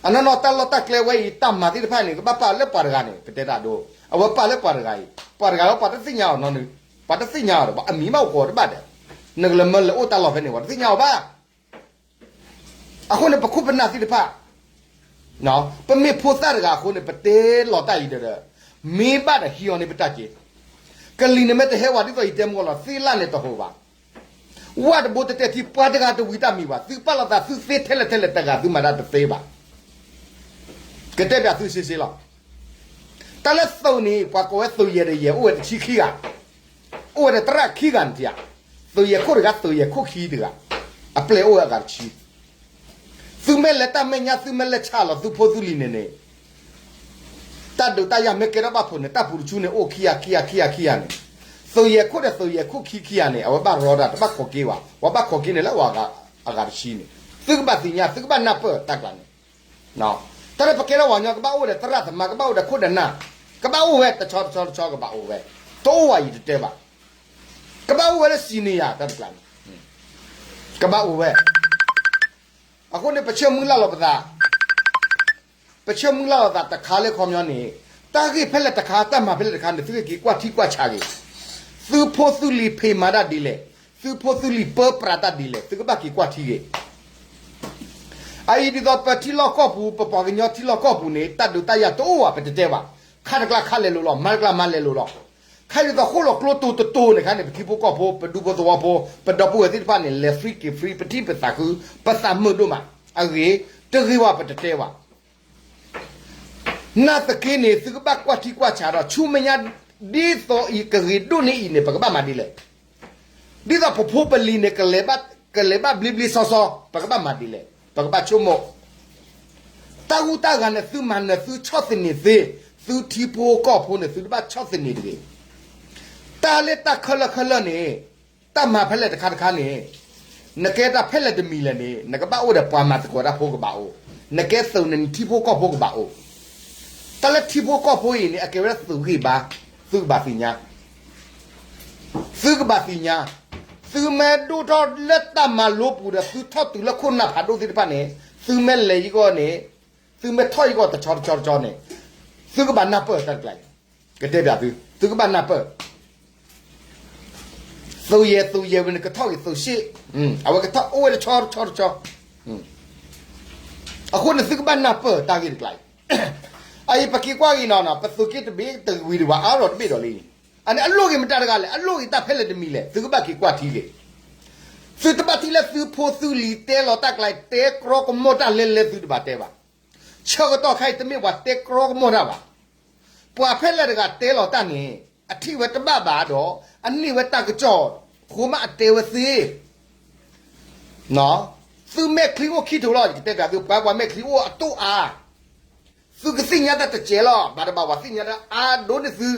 အနီၢ်နီၢ်တၢ်လီၢ်တၢ်ကျဲဝဲအံၤ တၢ်မၤသ့ၣ်တဖၣ်န့ၣ် ကဘၣ်ပာ်လၢပှၤတဂၤန့ၣ် ပတဲတၢ်ဒိ, အဝဲပာ်လၢပှၤတဂၤအံၤ, ပှၤတဂၤလၢပှၤတသ့ၣ်ညါအီၤနီတမံၤ, ပှၤတသ့ၣ်ညါအီၤဒီး အမံၤမးအိၣ်ကိးတဘၣ်ဒီး, နကလဲၤမၢလဲၤအိၣ်တၢ်လီၢ်ဖဲန့ၣ် ပှၤတသ့ၣ်ညါအီၤဘၣ်. အဃိန့ၣ် ပခိၣ်ပနၢ်သ့ၣ်တဖၣ်, ပမ့ၢ်ဖိသၣ်တဂၤအဃိန့ၣ် ပတဲလီၤတၢ်အံၤဒီး, မ့ၢ်ဘၣ်ဒီးဟံးအီၤန့ၣ်ပတၢ်က့ၤ, ကလံၤန့ၣ်မ့ၢ်တဟဲဝဲဒ်သိးယတဲမ့ၢ်လီၤ သ့လၢ်န့ၣ်တဟိးဘၣ်. ဝၣ်တဘိတတဲာ်ထံ ပှၤတဂၤတဝံၤတၢ်မံၤဘၣ်, သုပာ်လီၤသးသုသ့ထဲလဲၣ်ထဲလဲၣ်တဂၤ သုမၤတၢ်တသ့ဘၣ်. ကတဲပၠးသုစ့စ့လီၤ. တၢ်လၢသုးန့ၣ် ပှၤကိးဝဲသုးယဲၢ်ဒီးယဲၢ် အိၣ်ဝဲတဆံခံဂၤ, အိၣ်ဝဲဒီးသရၣ်ခံဂၤန့ၣ်ဧါ, သုးယဲၢ်ခိၣ်တဂၤ သုးယဲၢ်ခိၣ်ခံတဂၤ, အပျဲၢ်အိၣ်ဝဲအဂၤတဆံ. သုမ့ၢ်လဲၤတၢ်မဲာ်ညါ သုမ့ၢ်လဲၤဆးလီၤသုဖိသုလံၤန့ၣ်န့ၣ် တၢ်ဒုးတၢ်ယၤမ့ၢ်ကဲထီၣ်ဘၣ်ဖုးန့ၣ် တၢ်ပူၤတဆူန့ၣ် အိၣ်ခံဂၤခံဂၤခံဂၤခံဂၤန့ၣ်, သုးယဲၢ်ခိၣ်ဒီးသုးယဲၢ်ခိၣ်ခံခံဂၤန့ၣ် အဝဲဘၣ်ရီဒၣ် တဘၣ်ခိးက့ၤဘၣ်, ပှၤဘၣ်ခိးက့ၤန့ၣ်လၢအဂၤတဆံန့ၣ်, သုကဘၣ်သ့ၣ်ညါ သုကဘၣ်နၢ်ပၢၢ်တၢ်ကျါန့ၣ်. တၢ်လၢပကဲထီၣ်ပှၤကညီ ကဘၣ်အိၣ်ဒီးသရၣ်သမါ ကဘၣ်အိၣ်ဒီးခိၣ်ဒီးနၢ်, ကဘၣ်အိၣ်ဝဲတဆီတဆီတဆီကဘၣ်အိၣ်ဝဲ, တအိၣ်ဝဲယတတဲဘၣ်, ကဘၣ်အိၣ်ဝဲလၢစံနယၤတၢ်တကျါန့ၣ်, ကဘၣ်အိၣ်ဝဲ. အဃိန့ၣ် ပဆၢမုၢ်လၢ်လီၤပသး, ပဆၢမုၢ်လၢ်လီၤသးတခါလၢခီပညီန့ၣ်, တၢ်ဂ့ၢ်ဖဲလဲၣ်တခါ တၢ်မၤဖဲလဲၣ်တခါန့ၣ် သုကက့ၤကွၢ်ထံကွၢ်ဆးဂ့ၤ, သုဖိသုလံၤဖံးမၤတၢ်ဒ်လဲၣ်, သုဖိသုလံၤပၢပြးတၢ်ဒ်လဲၣ် သုကဘၣ်က့ၤကွၢ်ထံဂ့ၤ. အအံၤဒ်သိးပထံလီၢ်ကီၢ်ပူၤ ပပှၤကညီထံလီၢ်ကီၢ်ပူၤန့ၣ် တၢ်ဒုးတၢ်ယၤတအိၣ်ဘၣ် ပတတဲဘၣ်, ခါတကျါခါလဲၤလိာ်လီၤ မၤတကျါမၤလဲၤလိာ်လီၤ. ခါဒ်သိးဃိၣ်လီၤကျိတိၤတတိၤန့ၣ်ခါန့ၣ် ပထံဖိကီၢ်ဖိ ပဒူဖိသဝီဖိ ပဒီပုၢ်ဝဲၢ်သ့ၣ်တဖၣ်န့ၣ် လဲၤ free က့ၤ free ပထံၣ်ပသးခု ပသးမုာ်ဒိၣ်မး, အဂ့ၤ, တဂ့ၤဘၣ်ပတတဲဘၣ်. နာ်သက့န့ၣ် သုကဘၣ်ကွၢ်ထံကွၢ်ဆးဒီး ဆူမဲာ်ညါဒ်သိးအံၤကဂ့ၤဒိၣ်န့ၢ်အံၤန့ၣ် ပကဘၣ်မၤဒ်လဲၣ်. ဒ်သိးပဖိပလံၤန့ၣ် ကလဲၤဘၣ်ဘျ့ဘျ့ဆှီဆှီ ပကဘၣ်မၤဒ်လဲၣ်, ပကဘၣ်ဆိကမိၣ် တၢ်ဂုၤတၢ်ဂၤန့ၣ် သုမၤနၢၤ သုဆီၣ်သနံးသ့, သုထံဖိကီၢ်ဖိန့ၣ် သုတဘၣ်ဆီၣ်သနံးတဂ့ၤ. တၢ်လၢတၢ်ခဲလၢာ်ခဲလၢာ်န့ၣ် တၢ်မၤဖဲလဲၣ်တခါတခါန့ၣ် နကဲတၢ်ဖဲလဲၣ်တမံၤလဲၣ်န့ၣ် နကဘၣ်အိၣ်ဒီးပှၤမၤသကိးတၢ်ဖိကဘၣ်အိၣ်, နကဲသုးန့ၣ် နထံဖိကီၢ်ဖိကဘၣ်အိၣ်. တၢ်လၢထံဖိကီၢ်ဖိအံၤန့ၣ် အကဲဝဲဒၣ်သုးဂံၢ်ဘါ, သုကဘၣ်သ့ၣ်ညါ သုကဘၣ်သ့ၣ်ညါ, သုမ့ၢ်ဒိၣ်ထီၣ်လၢတၢ်မၤလိပူၤဒီး သုထီၣ်တုၤလၢခိၣ်နၢ်ဖးဒိၣ်သ့ၣ်တဖၣ်န့ၣ် သုမ့ၢ်လဲၤယံၤဂီၢ်န့ၣ်, သုမ့ၢ်ထီၣ်ယံၤဂီၢ်တဆီတဆီတဆီန့ၣ်, သုကဘၣ်နၢ်ပၢၢ်တၢ်တကျါအံၤ, ကတဲပၠးသု, သုကဘၣ်နၢ်ပၢၢ် သုးယဲၢ်သုးယဲၢ်ဝဲန့ၣ် ကထီၣ်ဂ့ၤသုးရှ့ၣ်, အဝဲကထီၣ်အိၣ်ဝဲတဆီတဆီတဆီ. အဃိန့ၣ်သုကဘၣ်နၢ်ပၢၢ်တၢ်ဂ့ၢ်တကျါအံၤ, အအံၤပက့ၤကွၢ်ဂ့ၤနီၤနီၤ ပသုးက့တဘ့ၣ်တဝံၤဒံးဘၣ် အါထီၣ်တဘ့ၣ်ဒီးလံ, အန့ၣ်အလိၣ်ဂ့ၤမတၤတဂၤလဲၣ်, အလိၣ်ဂ့ၤတၢ်ဖဲလဲၣ်တမံၤလဲၣ်, သုကဘၣ်က့ၤကွၢ်ထံဂ့ၤ. သုတဘၣ်ထံၣ်လၢသုဖိသုလံၤတဲလီၤတၢ်ကျါ တဲကြီကမိၢ်တၢ်လဲၤလဲၤ သုတဘၣ်တဲဘၣ်. ဆၢကတီၢ်ခဲအံၤ တမ့ၢ်ပှၤတဲကြီကမိၢ်တၢ်ဘၣ်. ပှၤဖဲလဲၣ်တဂၤတဲလီၤတၢ်န့ၣ် အထံၣ်ဝဲတဘၣ်ဘၣ်ဒီး အန့ၢ်ဝဲတၢ်ကစီၣ် ဃိမးအတဲဝဲသ့. သုမဲာ်ချံအိၣ်ခံထိးလီၤ, ယကတဲပၠးသု, ပှၤပှၤမဲာ်ချံအိၣ်အတိၢ်အါ, သုကသ့ၣ်ညါတၢ်တစဲးလီၤ, ဘၣ်တဘၣ်ပှၤသ့ၣ်ညါတၢ်အါဒိၣ်န့ၢ်သု.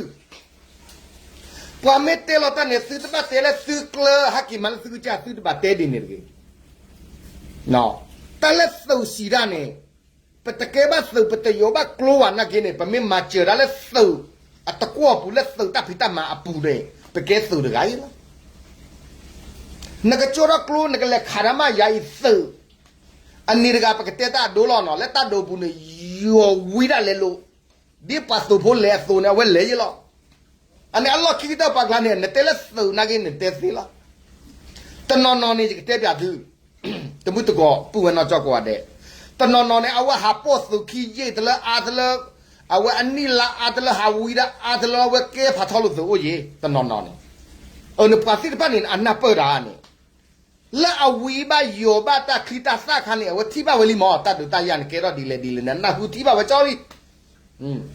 ပှၤမ့ၢ်တဲလီၤတၢ်န့ၣ် သုတဘၣ်တဲလၢသုကျၢၤ ဟဲက့ၤမၤလၢသုကစၢ် သုတဘၣ်တဲဒ်န့ၣ်တဂ့ၤ. တၢ်လၢသုးစံးတၢ်န့ၣ် ပတကဲဘၣ်သုး ပတယိးဘၣ်ကျိဝဲနာ်က့န့ၣ် ပမ့ၢ်မၤစၢၤတၢ်လၢသုးအတကွီၢ်ပူၤ လၢသုးတၢ်ဖံးတၢ်မၤအပူၤန့ၣ် ပကဲသုးတဂၤအံၤလီၤ. နကကၠိထီၣ်ကျိ နကလဲၤခးတၢ်မးယၤအံၤသုး, အန့ၣ်တဂၤ ပကတဲတၢ်အဒိလီၤနီၤ, လၢတၢ်ဒိပူၤန့ၣ် ယိၤဝံဒၣ်လဲၤလိာ်, ဒ်ပှၤသုးဖိလဲၤအသိးန့ၣ် အဝဲလဲၤယ့လီၤ. အန့ၣ်အလီၢ်ခံကတၢၢ်ပှၤကျါန့ၣ် နတဲလၢသုးနာ်က့န့ၣ် နတဲသ့လီၤ. တနီၤနီၤန့ၣ် ယကတဲပၠးသု, တမုၢ်တကိးပုၢ်ဝဲၢ်နီၢ်ကၠီကိးဂၤဒဲး, တနီၤနီၤန့ၣ် အဝဲဟးပိာ်သုးခံယ့ၢ်တလၢအါတလၢ, အဝဲအနံၣ်လါအါတလၢ ဟးဝံဒၣ်အါတလၢ အဝဲကဲဖးထီလိာ်သုးအိၣ်ယ့ၢ် တနီၤနီၤန့ၣ်. အန့ၣ်ပှၤသ့ၣ်တဖၣ်န့ၣ် အနၢ်ပၢၢ်တၢ်န့ၣ် လၢအဝံဘၣ်ယိၤဘၣ်တၢ်ချံတၢ်သၣ်ခါန့ၣ် အဝဲထံၣ်ဘၣ်ဝဲလံမး တၢ်ဒုးတၢ်ယၤန့ၣ် ကဲထီၣ်ဒ်လဲၣ်ဒ်လဲၣ်န့ၣ် အနၢ်ဟူထံၣ်ဘၣ်ဝဲကၠီလံ.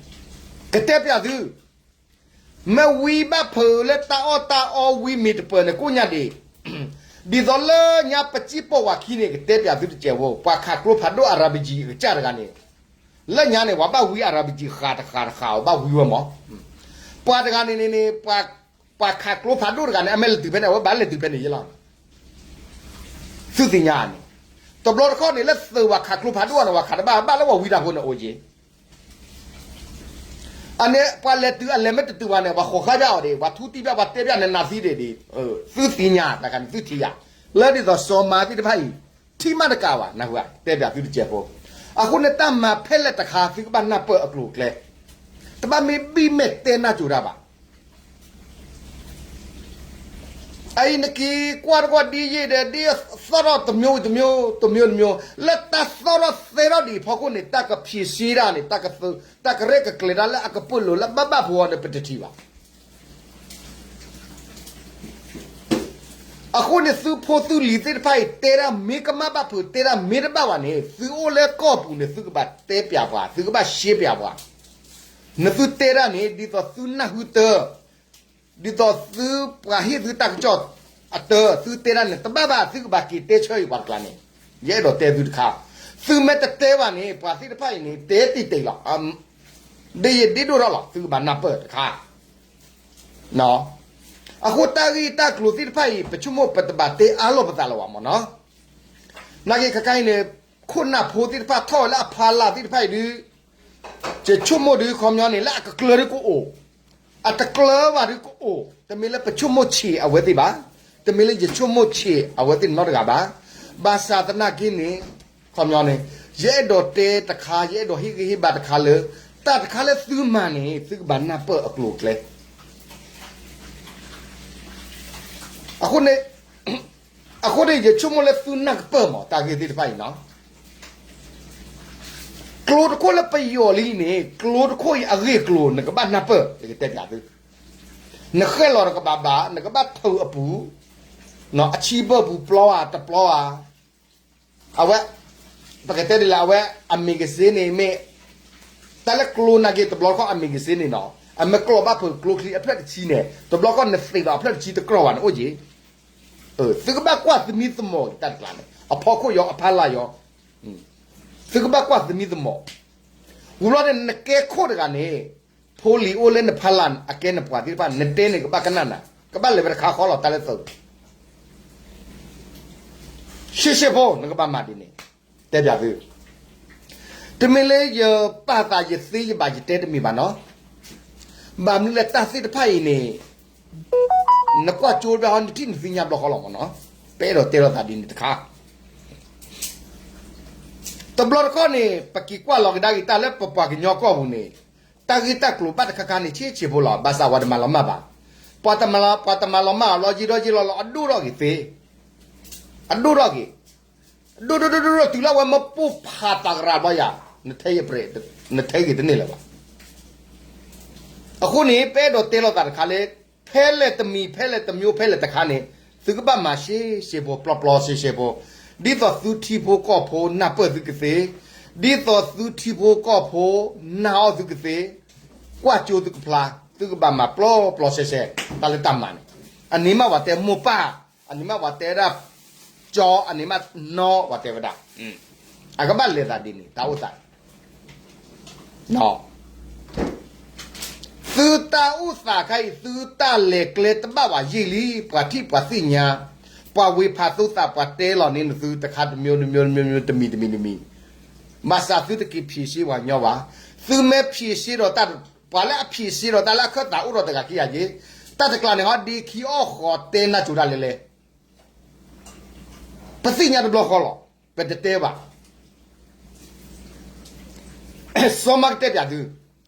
ကတဲပၠးသု, မ့ၢ်ဝံဘၣ်ဖုးလၢတၢ်အီၣ်တၢ်အီဝံမ့ၢ်တပၢၢ်န့ၣ် ကိးညါဒံး, ဒ်သိးလၢညါပစံၣ်ပိာ်ဝဲခံန့ၣ် ကတဲပၠးသုတစဲးဖိ, ပှၤခးကျိဖးဒိၣ် အရၤဘကံ အကစၢ်တဂၤန့ၣ်, လၢညါန့ၣ် ပှၤဘၣ်ဝံ အရၤဘကံ ဃာ်တဃာ်တဃာ် အဘၣ်ဝံဝဲမး. ပှၤတဂၤန့ၣ်န့ၣ် ပှၤခးကျိဖးဒိၣ်တဂၤန့ၣ် အမ့ၢ်လဲၤတုၤဖဲန့ၣ် အဝဲဘၣ်လဲၤတုၤဖဲန့ၣ်ယ့လီၤ. သုသ့ၣ်ညါန့ၣ်, တဘျီတခီၣ်န့ၣ် လၢသုးပှၤခးကျိဖးဒိၣ်န့ၣ် ပှၤခးတဘၣ်ဘၣ်လၢပှၤဝံတၢ်ဖိန့ၣ်အိၣ်က့ၤ. အန့ၣ် ပှၤလဲၤတုၤအလဲၤမ့ၢ်တတုၤဘၣ်န့ၣ် ပှၤဃိးဃါဘၣ်အီၤဒံး ပှၤထူတံၢ်ဘၣ် ပှၤတဲဘၣ်နနၤသံဒံးဒံး, သုသ့ၣ်ညါတခါန့ၣ် သုထံၣ်ယၤ, လၢဒ်သိးစီၤမၤသ့ၣ်တဖၣ်အံၤ ထံၣ်မးတကးဘၣ် နၢ်ဟူဧါ, တဲပၠးသုတစဲးဖိ. အဃိန့ၣ် တၢ်မၤဖဲလဲၣ်တခါ သုကဘၣ်နၢ်ပၢၢ်အကျိၤအကျဲ, တဘၣ်မ့ၢ်ဘံၣ်မဲာ်တဲနၢ်ကၠိၤတၢ်ဘၣ်. အအံၤနက့ၤကွၢ်တကွၢ်ဒ်ယ့ၢ်ဒီး ဒ်သီၣ်ထီၣ်တမျိုးတမျိုး, တမျိုးတမျိုး, လၢတၢ်သီၣ်ထီၣ်သဲထီၣ်ဒံးအဖီခိၣ်န့ၣ် တၢ်ကဖံးစ့တၢ်န့ၣ် တၢ်ကရၢကကျဲၤတၢ်လၢအကပၢၢ်လိာ်လၢဘၣ်ဘၣ်ဖိအီၤန့ၣ် ပတထံၣ်ဘၣ်. အဃိန့ၣ် သုဖိသုလံၤသ့ၣ်တဖၣ်အံၤ တဲဒၣ်မ့ၢ်ကမၣ်ဘၣ်ဖုး တဲဒၣ်မ့ၢ်တဘၣ်ဘၣ်န့ၣ် သုအိၣ်လၢကီၢ်ပူၤန့ၣ် သုကဘၣ်တဲပၠးပှၤ သုကဘၣ်ရှဲပၠးပှၤ. နသုတဲဒၣ်န့ၣ် ဒ်သိးသုနၢ်ဟူတၢ်, ဒ်သိးသုပှၤဟ့ၣ်သုတၢ်ကစီၣ်အတၢ် သုတဲဒၣ်န့ၣ် တဘၣ်ဘၣ် သုကဘၣ်က့ၤတဲဆၢအံၤပှၤတကျါန့ၣ်, ယအဲၣ်ဒိးတဲသုတခါ, သုမ့ၢ်တတဲဘၣ်န့ၣ် ပှၤသ့ၣ်တဖၣ်အံၤန့ၣ် တဲတံာ်တံာ်လီၤ. ဒ်ယဒ့ဒိၣ်ထီၣ်လီၤ သုကဘၣ်နၢ်ပၢၢ်တခါ. အဃိတၢ်ဂ့ၢ်တၢ်ကျိၤသ့ၣ်တဖၣ်အံၤ ပဆိကမိၣ်ပတဘၣ်တဲအါလိာ်ပသးလၢၤဘၣ်မ့ၢ်နီၤ. နာ်က့ခါခါအံၤန့ၣ် ခိၣ်နၢ်ဖိသ့ၣ်တဖၣ်ထီၣ်ဝဲလၢအဖီလာ်သ့ၣ်တဖၣ်အံၤဒုး, ယဆိကမိၣ်ဒုးခီပညီန့ၣ် လၢအကကျၢၤဒုးကအိၣ်, အတကျၢၤဘၣ်ဒုးကအိၣ်, တမ့ၢ်လၢပဆိကမိၣ်ဆံးအဝဲသ့ၣ်ဘၣ်, တမ့ၢ်လၢယဆိကမိၣ်ဆံးအဝဲသ့ၣ်နီတဂၤဘၣ်. ဘၣ်ဆၣ်သနာ်က့န့ၣ် ခီပညီန့ၣ် ယအဲၣ်ဒိးတဲတခါ ယအဲၣ်ဒိးဟ့ၣ်ဂံၢ်ဟ့ၣ်ဘါတခါလၢ တၢ်တခါလၢသုမၤန့ၣ် သုကဘၣ်နၢ်ပၢၢ်အကျိၤအကျဲ အဃိန့ၣ်, အဃိန့ၣ် ယဆိကမိၣ်လၢသုနၢ်ကပၢၢ်မး တၢ်ဂ့ၢ်သ့ၣ်တဖၣ်အံၤနီၤ. ကျိတခိၣ်လၢပယီၤလံန့ၣ် ကျိတခိၣ်အံၤအဂ့ၢ်ကျိၤ နကဘၣ်နၢ်ပၢၢ် ယကတဲပျးသု. နဃဲၣ်လီၤနကဘၣ်ဘၣ် နကဘၣ်ထုးအပူၤ, အဆံဘၢၣ်ပူၤပျီဧါ တပျီဧါ. အဝဲ ပကတဲဒ်လဲၣ် အဝဲအ magazine န့ၣ်မ့ၢ် တၢ်လၢကျိနာ်က့ တဘျီတခီၣ်အ magazine န့ၣ်နီၤ အမ့ၢ်ကျိးဘၣ်ဖုးကျိချံအဖျၢၣ်တဆံန့ၣ် တဘျီတခီၣ်နသ့ၣ်လီၤအဖျၢၣ်တဆံတကြၢးဘၣ်န့ၣ်အိၣ်က့ၤ. သုကဘၣ်ကွၢ်သမံသမိးတၢ်တကျါန့ၣ် အဖီခိၣ်ယီၤအဖီလာ်ယီၤ, သုကဘၣ်ကွၢ်သမံသမိး, ဝံၤဘျီန့ၣ် နကဲခိၣ်တဂၤန့ၣ် ဖိလံၤအိၣ်လၢနဖီလာ်အကဲနပှၤသ့ၣ်တဖၣ် နတဲန့ၣ်ကဘၣ်ကနၣ်နၤ, ကဘၣ်လဲၤဝဲတခါဃီလီၤ တၢ်လၢသုး ရှဲရှဲဖိ နကဘၣ်မၤဒ်န့ၣ်, တဲပၠးသု, တမ့ၢ်လၢယပာ်သးယသ့ယဘၣ်ယတဲတမ့ၢ်ဘၣ်နီၤ, ဘၣ်မနုၤလဲၣ်တၢ်သ့ၣ်တဖၣ်အံၤန့ၣ် နကွၢ်ကၠိဘျီဟီ နထံၣ်နသ့ၣ်ညါဘျီဃီလီၤမ့ၢ်နီၤ, ပအဲၣ်ဒိးတဲလိာ်သးဒ်န့ၣ်တခါ တဘျီတခီၣ်န့ၣ် ပက့ၤကွၢ်လီၤကဒါက့ၤတၢ်လၢပပှၤကညီကီၢ်ပူၤန့ၣ်, တၢ်ဂ့ၢ်တၢ်ကျိၤဘၣ်တခါခါန့ၣ် ဆ့ဆ့ဖိလီၤ, ဘၣ်ဆၣ်ပှၤတမၤလီၤမၢ်ဘၣ်, ပှၤတမၤလီၤ ပှၤတမၤလီၤမၢ်အီၤလီၤယံၤဒီးယံၤလီၤလီၤ အဒိၣ်ထီၣ်က့ၤသ့, အဒိၣ်ထီၣ်က့ၤ, ဒိၣ်ဒိၣ်ဒိၣ်ဒိၣ်ဒိၣ် တုၤလၢအဝဲမ့ၢ်ပိၢ်ဖးသးကရၢ်ဘျီယၤ, နထဲယပြဲး, နထဲဂ့ၤတန့ၢ်လၢၤဘၣ်. အဃိန့ၣ် ပအဲၣ်ဒိးတဲလိာ်သးတခါလၢ ဖဲလဲၣ်တမံၤ ဖဲလဲၣ်တမျိုး ဖဲလဲၣ်တခါန့ၣ် သုကဘၣ်မၤရှဲရှဲဖိ ပျီပျီရှဲရှဲဖိ, ဒ်သိးသုထံဖိကီၢ်ဖိနၢ်ပၢၢ်သုကသ့, ဒ်သိးသုထံဖိကီၢ်ဖိနၢ်အီၣ်သုကသ့, ကွၢ်ကၠိသုကဖျါ, သုကဘၣ်မၤပျီပျီရှဲရှဲ, တၢ်လၢတၢ်မၤန့ၣ်, အန့ၣ်မးပှၤတဲမိၢ်ပၢ်, အန့ၣ်မးပှၤတဲဒၣ် ကၠီ, အန့ၣ်မးနီၢ်ပှၤတဲဝဲဒၣ်, အကဘၣ်လဲၤသးဒ်န့ၣ် တၢ်အိၣ်သး သုတၢ်အိၣ်သးခါအံၤ သုတၢ်လဲၤကျဲတဘၣ်ဘၣ်ယံာ်လံ, ပှၤထံၣ်ပှၤသ့ၣ်ညါ, ပှၤဝ့ၤဖးသိသး ပှၤတဲလီၤန့ၢ်နသု တခါတမျိုး တမျိုး တမျိုး တမျိုး တမံၤ တမံၤ တမံၤ, ဘၣ်ဆၣ်သုတက့ၤဖြေရှင်းပှၤကညီဘၣ်. သုမ့ၢ်ဖြေရှင်းဒီးတၢ်, ပှၤလၢအဖြေရှင်းဒီးတၢ်လၢအခၢၣ်သးအိၣ်ဒီးတဂၤခံဂၤက့ၤ, တၢ်တကျါန့ၣ်ဟီ ဒ့ခံအီၣ်ဃီတဲနၢ်ကၠိတၢ်လဲၤလဲၤ ပသ့ၣ်ညါတဘျီဃီလီၤ, ပတတဲဘၣ်. စီၤမၤကတဲပၠးသု,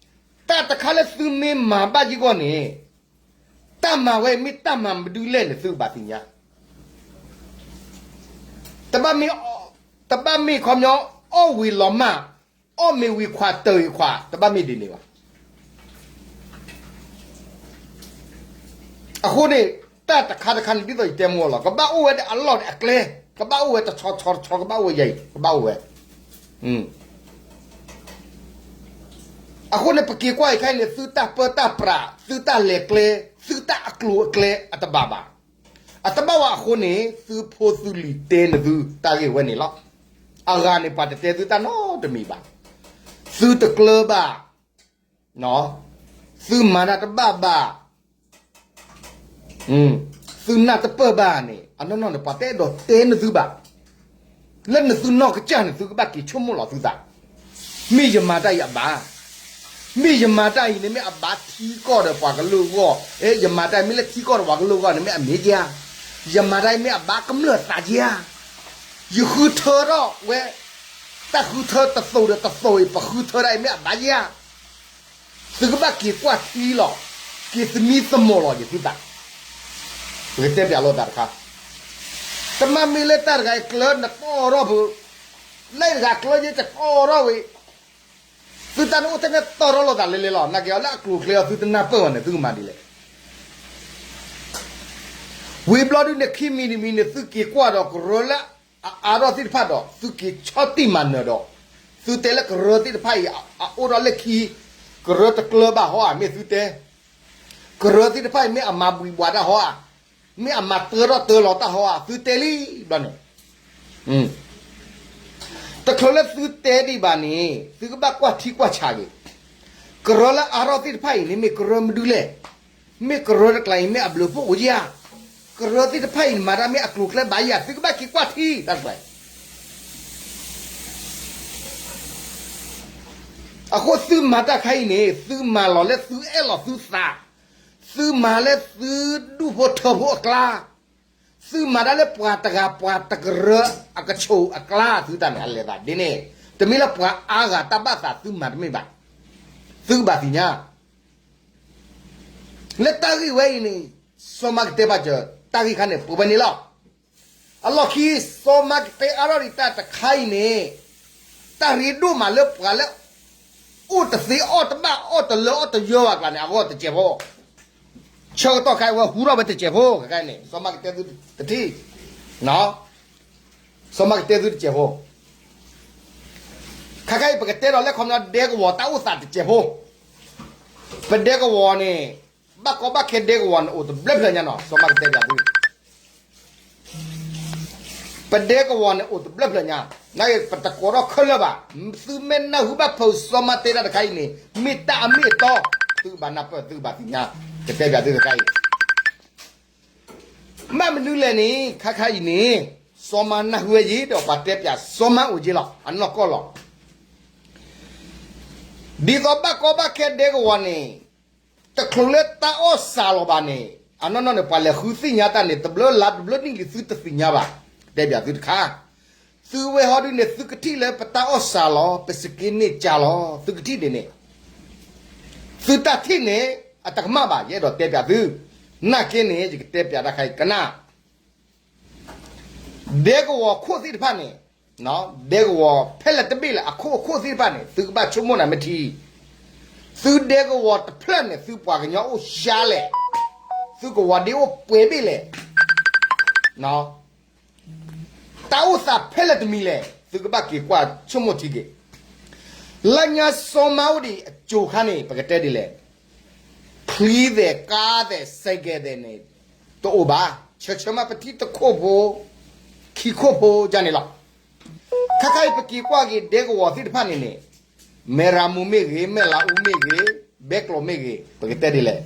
တၢ်တခါလၢသုမ့ၢ်မၤဘၣ်ယံၤဂီၢ်န့ၣ်, တၢ်မၤဝဲမ့ၢ်တၢ်မၤမဒုလဲၣ်န့ၣ် သုကဘၣ်သ့ၣ်ညါ, တဘၣ်မ့ၢ်, တဘၣ်မ့ၢ်ခီပညီ အီၣ်ဝံၤလီၤမၢ်, အီၣ်မ့ၤဝံၤခွးတၢၤအံၤခွး တဘၣ်မ့ၢ်ဒ်န့ၣ်ဘၣ်. အဃိန့ၣ် တၢ်တခါတခါန့ၣ် ဒ်သိးယတဲမ့ၢ်လီၤ, ကဘၣ်အိၣ်ဝဲဒၣ်အလီၢ်န့ၣ်အကျဲ, ကဘၣ်အိၣ်ဝဲတဆီဆီတဆီ ကဘၣ်အိၣ်ဝဲယဲအံၤ ကဘၣ်အိၣ်ဝဲ. အဃိန့ၣ် ပက့ၤကွၢ်အံၤခဲအံၤန့ၣ် သုတၢ်ပၢတၢ်ပြး, သုတၢ်လဲၤကျဲ, သုတၢ်အကျိၤအကျဲအတဘၣ်ဘၣ်. အတဘၣ်ဝဲအဃိန့ၣ် သုဖိသုလံၤတဲနသုတၢ်ဂ့ၢ်ဝဲန့ၣ်လီၤ. အဂၤန့ၣ် ပှၤတတဲသုတၢ်နီတမံၤဘၣ်. သုတကျၢၤဘၣ်, သုမၤတၢ်တဘၣ်ဘၣ်, သုနၢ်တပၢၢ်ဘၣ်န့ၣ် အနီၢ်နီၢ်န့ၣ် ပှၤတအဲၣ်ဒိးတဲနသုဘၣ်. လၢနသုနီၢ်ကစၢ်န့ၣ် သုကဘၣ်က့ၤဆိကမိၣ်လီၤသုသး, မ့ၢ်ယမၤတၢ်အံၤအဘၣ်, မ့ၢ်ယမၤတၢ်အံၤန့ၣ် မ့ၢ်အဘၣ်ထံကီၢ်ဒီးပှၤကလုာ်အဂီၢ်, အဲ ယမၤတၢ်အံၤမ့ၢ်လၢထံကီၢ်ဒီးပှၤကလုာ်အဂီၢ်န့ၣ် မ့ၢ်အမ့ၢ်ဧါ, ယမၤတၢ်အံၤမ့ၢ်အဘၣ်ကမျၢၢ်သးဧါ, ယဃုထၢထီၣ်ဝဲ, တၢ်ဃုထၢတသိးဒီးတသိးအံၤ ပဃုထၢဒၣ်အံၤမ့ၢ်အဘၣ်ဧါ. သုကဘၣ်က့ၤကွၢ်ထံလီၤ, က့ၤသမံသမိးလီၤယသုသး, ပကတဲပၠးလိာ်သးတခါ, တမ့ၢ်မ့ၢ်လၢတၢ်တဂၤအံၤကျၢၤနတီၢ်ထီၣ်ဖိ, လၢတဂၤကျၢၤယတတီၢ်ထီၣ်ဝံၤ, သုတၢ်န့ၣ်အိၣ်ထဲန့ၣ်တီၢ်ထီၣ်လိာ်သးလဲၤလဲၤလီၤ, နာ်က့ၤအီၤလၢအကျိၤအကျဲအီၤ သုတနၢ်ပၢၢ်ဘၣ်န့ၣ် သုကမၤဒ်လဲၣ်. ဝံၤဘျီဒုန့ၣ် ခံမံၤတမံၤန့ၣ် သုက့ၤကွၢ်ဒီးကရၢလၢအအါထီၣ်သ့ၣ်တဖၣ်ဒီး သုက့ၤဆီၣ်တံၢ်မၤနၢၤဒီး, သုတဲလၢကရၢသ့ၣ်တဖၣ်အံၤ အအိၣ်ဒီးလၢခံ, ကရၢတကျၢၤဘၣ်ဟီဧါ မ့ၢ်သုတဲ, ကရၢသ့ၣ်တဖၣ်အံၤ မ့ၢ်အမၤဘှံးဘှးတၢ်ဟီဧါ, မ့ၢ်အမၤတၢထီၣ်တၢလီၤတၢ်ဟီဧါ သုတဲလံဘျီန့ၣ် တချုးလၢသုတဲဒံးဘၣ်န့ၣ် သုကဘၣ်ကွၢ်ထံကွၢ်ဆးက့ၤ, ကရၢလၢအါထီၣ်သ့ၣ်တဖၣ်အံၤန့ၣ် မ့ၢ်ကရၢမဒုလဲၣ်, မ့ၢ်ကရၢတကျါအံၤ မ့ၢ်အဘျုးဖှိၣ်အိၣ်ဧါ, ကရၢသ့ၣ်တဖၣ်အံၤ မၤတၢ်မ့ၢ်အကျိၤအကျဲဘၣ်ဧါ, သုကဘၣ်က့ၤကွၢ်ထံတၢ်တကျါအံၤ အဃိသုမၤတၢ်ခါအံၤန့ၣ် သုမၤလီၤလၢသုအဲၣ်လီၤသုသး, သုမၤလၢသုဒူၣ်ဖိထၢဖိအကျါ, သုမၤတၢ်လၢပှၤတဂၤပှၤတကရၢအကဆိးအကျါ သုတၢ်န့ၣ် အလဲၤသးဒ်န့ၣ်, တမ့ၢ်လၢပှၤအါဂၤတၢ်ဘၣ်သးသုမၤတမ့ၢ်ဘၣ်, သုကဘၣ်သ့ၣ်ညါ လၢတၢ်ဂ့ၢ်ဝဲအံၤန့ၣ် စီၤမၤကတဲဘၣ်စၢၤ တၢ်ဂ့ၢ်ခါန့ၣ် ပဝဲန့ၣ်လီၤ. အလီၢ်ခံ စီၤမၤကတဲအါထီၣ်ဒံးတၢ်တခါအံၤန့ၣ် တၢ်ရ့ဒိၣ်မးလၢပှၤလၢ အိၣ်တသ့အီၣ်တဘၣ်အီၣ်တလၢအီၣ်တယၢဘၣ်အကျါန့ၣ် အဂီၢ်တစဲးဖိ, ဆၢကတီၢ်ခါအံၤဝဲဟူထီၣ်ဝဲတစဲးဖိ ခဲခါန့ၣ် စီၤမၤကတဲသုတထံၣ်, စီၤမၤကတဲသုတစဲးဖိ, ခဲခါအံၤပကတဲဒီးလၢခီပညီဒဲကဝီၤတၢ်အိၣ်သးတစဲးဖိ, ပဒဲကဝီၤန့ၣ် ဘၣ်ကီဘၣ်ခဲဒဲကဝီၤန့ၣ် အိၣ်တဘျဲၣ်ဖျၢၣ်ညါနီၤ စီၤမၤကတဲပၠးသု ပဒဲကဝီၤန့ၣ်အိၣ်တဘျၢဖျၢၣ်ညါ, နာ်က့ပတကိးထီၣ်ခဲလၢာ်ဘၣ်. သုမ့ၢ်နၢ်ဟူဘၣ်ဖုစီၤမါတဲတၢ်တခါအံၤန့ၣ် မ့ၢ်တၢ်အမ့ၢ်အတီ, သုကဘၣ်နၢ်ပၢၢ် သုကဘၣ်သ့ၣ်ညါ, ကတဲပၠးသုတခါအံၤ ဘၣ်မနုၤလဲၣ်န့ၣ် ခါခါအံၤန့ၣ် စီၤမါနၢ်ဟူဝဲယ့ၤဒီးပှၤတဲပၠးစီၤမါအိၣ်က့လီၤ အနီၢ်ကီၢ်လီၤ. ဒ်သိးဘၣ်ကီဘၣ်ခဲဒဲကဝီၤန့ၣ် တချုးလၢတၢ်အီၣ်စှၤလီၤဘၣ်န့ၣ် အနီၢ်နီၢ်န့ၣ် ပှၤလဲၤဃုသ့ၣ်ညါတၢ်န့ၣ် တဘျီလါတဘျီနံၣ်လံသုတသ့ၣ်ညါဘၣ်, တဲပၠးသုတခါ. သုဝဲဟီဒုန့ၣ် သုကထံၣ်လၢပတၢ်အီၣ်စှၤလီၤ ပစက့န့ၢ်ကၢ်လီၤ သုကထံၣ်ဒ်န့ၣ် သုတၢ်ထံၣ်န့ၣ် အတကမၣ်ဘၣ် ယအဲၣ်ဒိးတဲပၠးသု, နာ်က့န့ၣ် ယကတဲပၠးတၢ်ခါအံၤကနၣ် ဒဲကဝီၤခိၣ်သ့ၣ်တဖၣ်န့ၣ်, ဒဲကဝီၤဖဲလဲၣ်တဘ့ၣ်လဲၣ် အခိၣ်အခိၣ်သ့ၣ်တဖၣ်န့ၣ် သုကဘၣ်ဆိကမိၣ်နၤမ့ၢ်ထံ, သုဒဲကဝီၤတဖျၢၣ်န့ၣ် သုပှၤကညီအိၣ်ယါလဲၣ်, သုကဝီၤဒ့အိၣ်ပှဲၤဘ့ၣ်လဲၣ်, တၢ်အိၣ်သးဖဲလဲၣ်တမံၤလဲၣ် သုကဘၣ်က့ၤကွၢ်ဆိကမိၣ်ထံက့ၤ. လၢညါစီၤမါအိၣ်ဒံးအစိၤခါန့ၣ် ပကတဲဒ်လဲၣ်, ချံသဲး ကါသဲး စဲးကဲးသဲးန့ၣ် တအိၣ်ဘၣ်, ဆၢဆၢမးပထံၣ်တခိၣ်ဖိ ခံခိၣ်ဖိဒ်န့ၣ်လီၤ. ခါခါအံၤပက့ၤကွၢ်က့ၤဒဲကဝီၤသ့ၣ်တဖၣ်န့ၣ်န့ၣ်, မဲၢ်ရမိၢ်မ့ၢ်ဂ့ၤ, မဲၢ်လးအူမ့ၢ်ဂ့ၤ, ဘဲကျိးမ့ၢ်ဂ့ၤ, ပကတဲဒ်လဲၣ်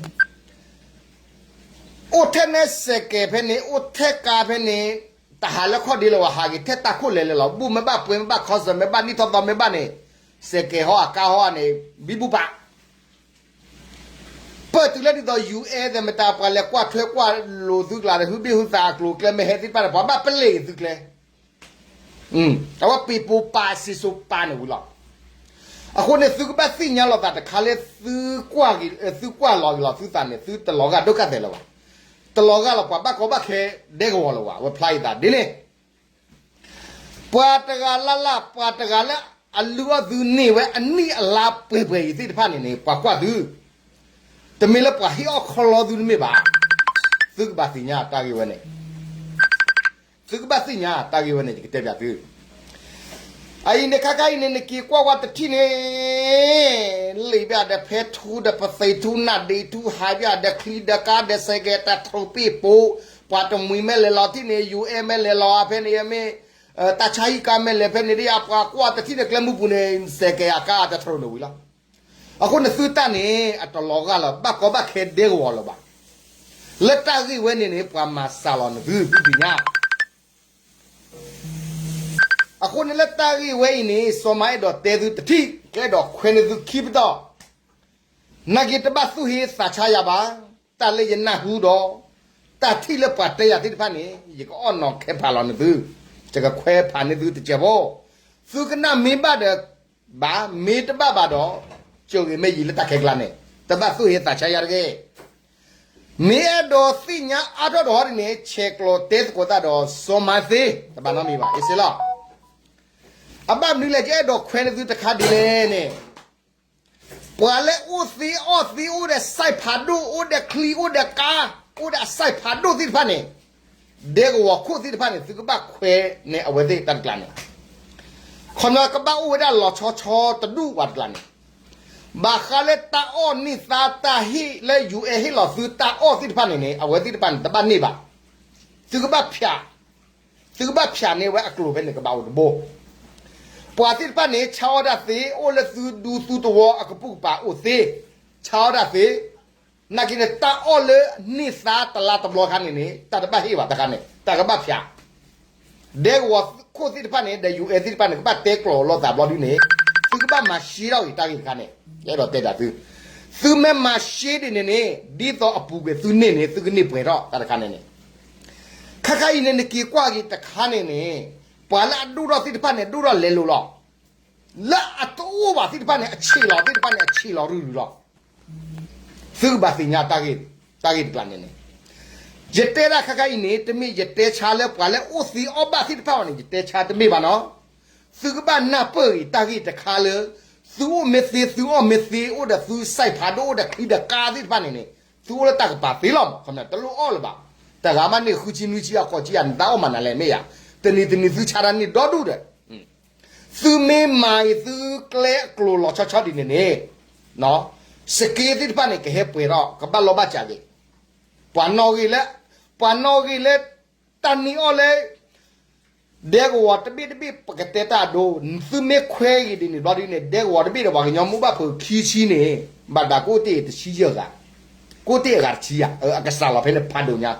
အိၣ်ထဲနဲစဲးကဲးဖဲန့ၣ်, အိၣ်ထဲကါဖဲန့ၣ်, တဟးလၢခီၣ်ဒ့လၢၤဘၣ်, ဟးက့ၤထဲတၢ်ခိၣ်လဲၤလဲၤလီၤ. ဘူၣ်မ့ၢ်ဘၣ်ပှဲၤမ့ၢ်ဘၣ် ခီစၢၢ်မ့ၢ်ဘၣ် နံၣ်ထီၣ်သီမ့ၢ်ဘၣ်န့ၣ်, စဲးကဲးဟီအကါဟီန့ၣ် ဘံဘူပာ် ပၢၢ်တုၤလၢဒ်သိး ယူၢ်အဲၣ် သဲးမတၤ ပှၤလဲၤကွၢ်ထွဲကွၢ်လိာ်သုကျါဒီး ဟုဘ့ၣ်ဟုသးအကျိၤအကျဲ မ့ၢ်ဟဲသ့ၣ်တဖၣ်န့ၣ် ပှၤဘၣ်ပလ့ၢ်သုကျဲ, အဝဲပ့ၤပိာ်ပာ်စံးစိၤပာ်န့ၣ်ဝံၤလီၤ. အဃိန့ၣ် သုကဘၣ်သ့ၣ်ညါလီၤသးတခါလၢ သုကွၢ်လီၤက့ၤလီၤသုသးန့ၣ် သုတလီၤဂာ်ဒိၣ်ကၢ်သဲးလၢၤဘၣ်, တလီၤဂာ်လီၤပှၤဘၣ်ကီဘၣ်ခဲဒဲကဝီၤလၢၤဘၣ်, အဝဲဖျါအသးဒ်န့ၣ် ပှၤတဂၤလၢ်လၢ် ပှၤတဂၤလၢအလုၢ်အီၣ်သုန့ၢ်ဝဲအနံၣ်အလါပှဲၤပှဲၤအံၤသ့ၣ်တဖၣ်န့ၣ်န့ၣ် ပှၤကွၢ်သု, တမ့ၢ်လၢပှၤဟ့ၣ်အီၣ်ခီလီသုတမ့ၢ်ဘၣ်. သုကဘၣ်သ့ၣ်ညါတၢ်ဂ့ၢ်ဝဲန့ၣ်, သုကဘၣ်သ့ၣ်ညါတၢ်ဂ့ၢ်ဝဲန့ၣ် ယကတဲပၠးသု အအံၤန့ၣ် ခါခါအံၤန့ၣ် နက့ၤကွၢ်ဝဲတထံၣ်န့ၣ် လံာ်ဘၣ်ဒီးဖဲထူဒီးပသ့ထူနၢ်ဒ့ထူ ဟးဘၣ်ဒီးချံဒီးကါဒီးစဲးကဲး တၢ်ထြိးပ့ၣ်ပိာ်, ပှၤတမှံၤမ့ၢ်လဲၤလီၤထံၣ်န့ၣ် ယူၢ်အဲၣ် မ့ၢ်လဲၤလီၤဖဲန့ၣ် မ့ၢ် တၢ်ဆါဟံၣ်ကါမ့ၢ်လဲၤဖဲန့ၣ်ဒ်ယါ ပှၤကွၢ်တထံၣ်န့ၣ် ကျဲမုၢ်ပူၤန့ၣ် စဲးကဲးအကါတထြိးန့ၣ်ဝံၤလီၤ. အဃိန့ၣ်သုတၢ်န့ၣ် အတလီၤဂာ်လၢၤ ဘၣ်ကီဘၣ်ခဲဒဲကဝီၤလၢၤဘၣ်. လၢတၢ်ဂ့ၢ်ဝဲန့ၣ်န့ၣ် ပှၤမၤစှၤလီၤနသု သုသ့ၣ်ညါ အဃိန့ၣ်လၢတၢ်ဂ့ၢ်ဝဲအံၤန့ၣ် စီၤမါအဲၣ်ဒိးတဲသုတထံၣ် ကအဲၣ်ဒိးခွဲးန့ၢ်သုခံပတီၢ်, နာ်က့တဘၣ်သူၣ်ဟ့သးဆါယၤဘၣ်, တၢ်လၢယနၢ်ဟူဒီး တၢ်ထံၣ်လၢပှၤတဲယၤသ့ၣ်တဖၣ်န့ၣ် ယကအီၣ်နီၤခဲဖးလီၤန့ၢ်သု, ယကခွဲးဖးန့ၢ်သုတစဲးဖိ, သုကနၣ်မ့ၢ်ဘၣ်ဒီး ဘၣ်, မ့ၢ်တဘၣ်ဘၣ်ဒီး ကၠိဂ့ၤမ့ၢ်ယံၤလၢတၢ်ခဲကျါန့ၣ် တဘၣ်သူၣ်ဟ့သးဆါယၤတဂ့ၤ. မ့ၢ်အဲၣ်ဒိးသ့ၣ်ညါအါထီၣ်ဒီးဟီဒ်န့ၣ် ဆဲးကျိးတဲသကိးတၢ်ဒီးစီၤမါသ့ တဘၣ်နီတမံၤဘၣ် အ့စ့လီၤ. အဘၣ်မနုၤလဲၣ် ယအဲၣ်ဒိးခွဲးန့ၢ်သုတခါဒ်လဲၣ်န့ၣ် ပှၤလၢအိၣ်သ့အီၣ်သ့ အိၣ်ဒီးစဲးဖးဒိၣ် အိၣ်ဒီးချံ အိၣ်ဒီးကါ အိၣ်ဒီးအစဲးဖးဒိၣ်သ့ၣ်တဖၣ်န့ၣ် ဒဲကဝီၤခိၣ်သ့ၣ်တဖၣ်န့ၣ် သုကဘၣ်ခွဲးန့ၢ်အဝဲသ့ၣ်တၢ်တကျါန့ၣ် ခီပညီကဘၣ်အိၣ်ဝဲဒၣ်လီၤဆီဆီတဒူၣ်ဝဲတကျါန့ၣ်, ဘၣ်ဃးလၢတၢ်အီၣ်န့ၢ်သါတၢ်ဟ့ၣ်လၢ ယူၢ်အဲၣ် ဟ့ၣ်လီၤသုတၢ်အီၣ်သ့ၣ်တဖၣ်န့ၣ်န့ၣ် အဝဲသ့ၣ်တဖၣ်န့ၣ် တဘၣ်န့ၢ်ဘၣ်. သုကဘၣ်ဖၠး, သုကဘၣ်ဖၠးန့ၢ်ဝဲအကျိၤဖဲန့ၣ် ကဘၣ်အိၣ်တဘိ. ပှၤသ့ၣ်တဖၣ်န့ၣ် ဆါအီၣ်တၢ်သ့ အိၣ်လၢသုဒူသုသဝီအကပုၢ်ကပၤအိၣ်သ့, ဆါအီၣ်တၢ်သ့, နာ်က့န့ၣ် တၢ်အီၣ်လၢန့ၢ်သါတလါတဘျီခါန့ၣ်န့ၣ် တၢ်တဘၣ်ဟ့ၣ်ဘၣ်တခါန့ၣ် တၢ်ကဘၣ်ဖၠး ဒဲကဝီၤခိၣ်သ့ၣ်တဖၣ်န့ၣ် ဒီး ယူၢ်အဲၣ် သ့ၣ်တဖၣ်န့ၣ် ကဘၣ်တဲကျိးလိာ်သးဘျီဒ်န့ၣ် သုကဘၣ်မၤရှဲထီၣ်ဂ့ၤတၢ်ဂ့ၢ်တခါန့ၣ် ယအဲၣ်ဒိးတဲဒၣ်သု, သုမ့ၢ်မၤရှဲဒ်န့ၣ်န့ၣ် ဒ်သိးအပူၤကွံာ်သုန့ၢ်န့ၣ် သုကန့ၢ်ပှဲၤထီၣ်တၢ်တခါန့ၣ်န့ၣ်, ခါခါအံၤန့ၣ် နက့ၤကွၢ်က့ၤတခါန့ၣ်န့ၣ် ပှၤလၢအဒိၣ်ထီၣ်သ့ၣ်တဖၣ်န့ၣ် ဒိၣ်ထီၣ်လဲၤလိာ်လီၤ. လၢအတအိၣ်ဘၣ်သ့ၣ်တဖၣ်န့ၣ် အဆံးလီၤသ့ၣ်တဖၣ်န့ၣ် အဆံးလီၤရုၢ်ရုၢ်လီၤ. သုကဘၣ်သ့ၣ်ညါတၢ်ဂ့ၢ်တကျါန့ၣ်န့ၣ်, ယတဲဒၣ်ခါခါအံၤန့ၣ် တမ့ၢ်ယတဲဆါလၢပှၤလၢအိၣ်သ့အီၣ်ဘၣ်သ့ၣ်တဖၣ်ဘၣ်န့ၣ် ယတဲဆါတမ့ၢ်ဘၣ်နီၤ. သုကဘၣ်နၢ်ပၢၢ်ဂ့ၤတၢ်ဂ့ၢ်တခါလၢ သုအိၣ်မ့ၢ်သ့ သုအီၣ်မ့ၢ်သ့ အိၣ်ဒီးသုစဲးဖးဒိၣ် အိၣ်ဒီးချံဒီးကါသ့ၣ်တဖၣ်န့ၣ်န့ၣ် သုအိၣ်လၢတၢ်ကပၤသ့လီၤ. ခီပညီတလိၣ်အီၣ်လၢၤဘၣ်. တဂၤမးန့ၢ်ဃုဆံနွံဆံ အခီၣ်ဆံယၤ နသးအီၣ်မးနၤလဲၣ်မ့ၢ်ယၤ, တနံၤတနံၤသုဆါတၢ်န့ၢ်ဒီဒူၣ်ဒီး သုမ့ၢ်မၤအံၤ သုကျဲအကျိၤလီၤဆီဆီဒ်န့ၣ်န့ၣ် စက့သ့ၣ်တဖၣ်န့ၣ် ကဟဲပှဲၤထီၣ် ကဘၣ်လီၤဘၣ်စးက့ၤ, ပှၤနီၣ်ဂံၢ်လၢ ပှၤနီၣ်ဂံၢ်လၢ တၢ်န့ၢ်အီၣ်လၢ ဒဲကဝီၤတဘ့ၣ်တဘ့ၣ် ပကတဲတၢ်အဒိ, သုမ့ၢ်ခွဲးဂ့ၤဒ်န့ၣ်ဘျီဒုန့ၣ် ဒဲကဝီၤတဘ့ၣ်ဒီးပှၤကညီမိၢ်ဘၣ်ဖုးခံဆံန့ၣ် ဘၣ်ဒၣ်ကအိၣ်တ့ၢ်တဆံယဲၢ်ဂၤ, ကအိၣ်တ့ၢ်အဂၤတဆံယဲၢ်, အကစးလီၤဖဲန့ၣ်ဖးဒိၣ်ညါ,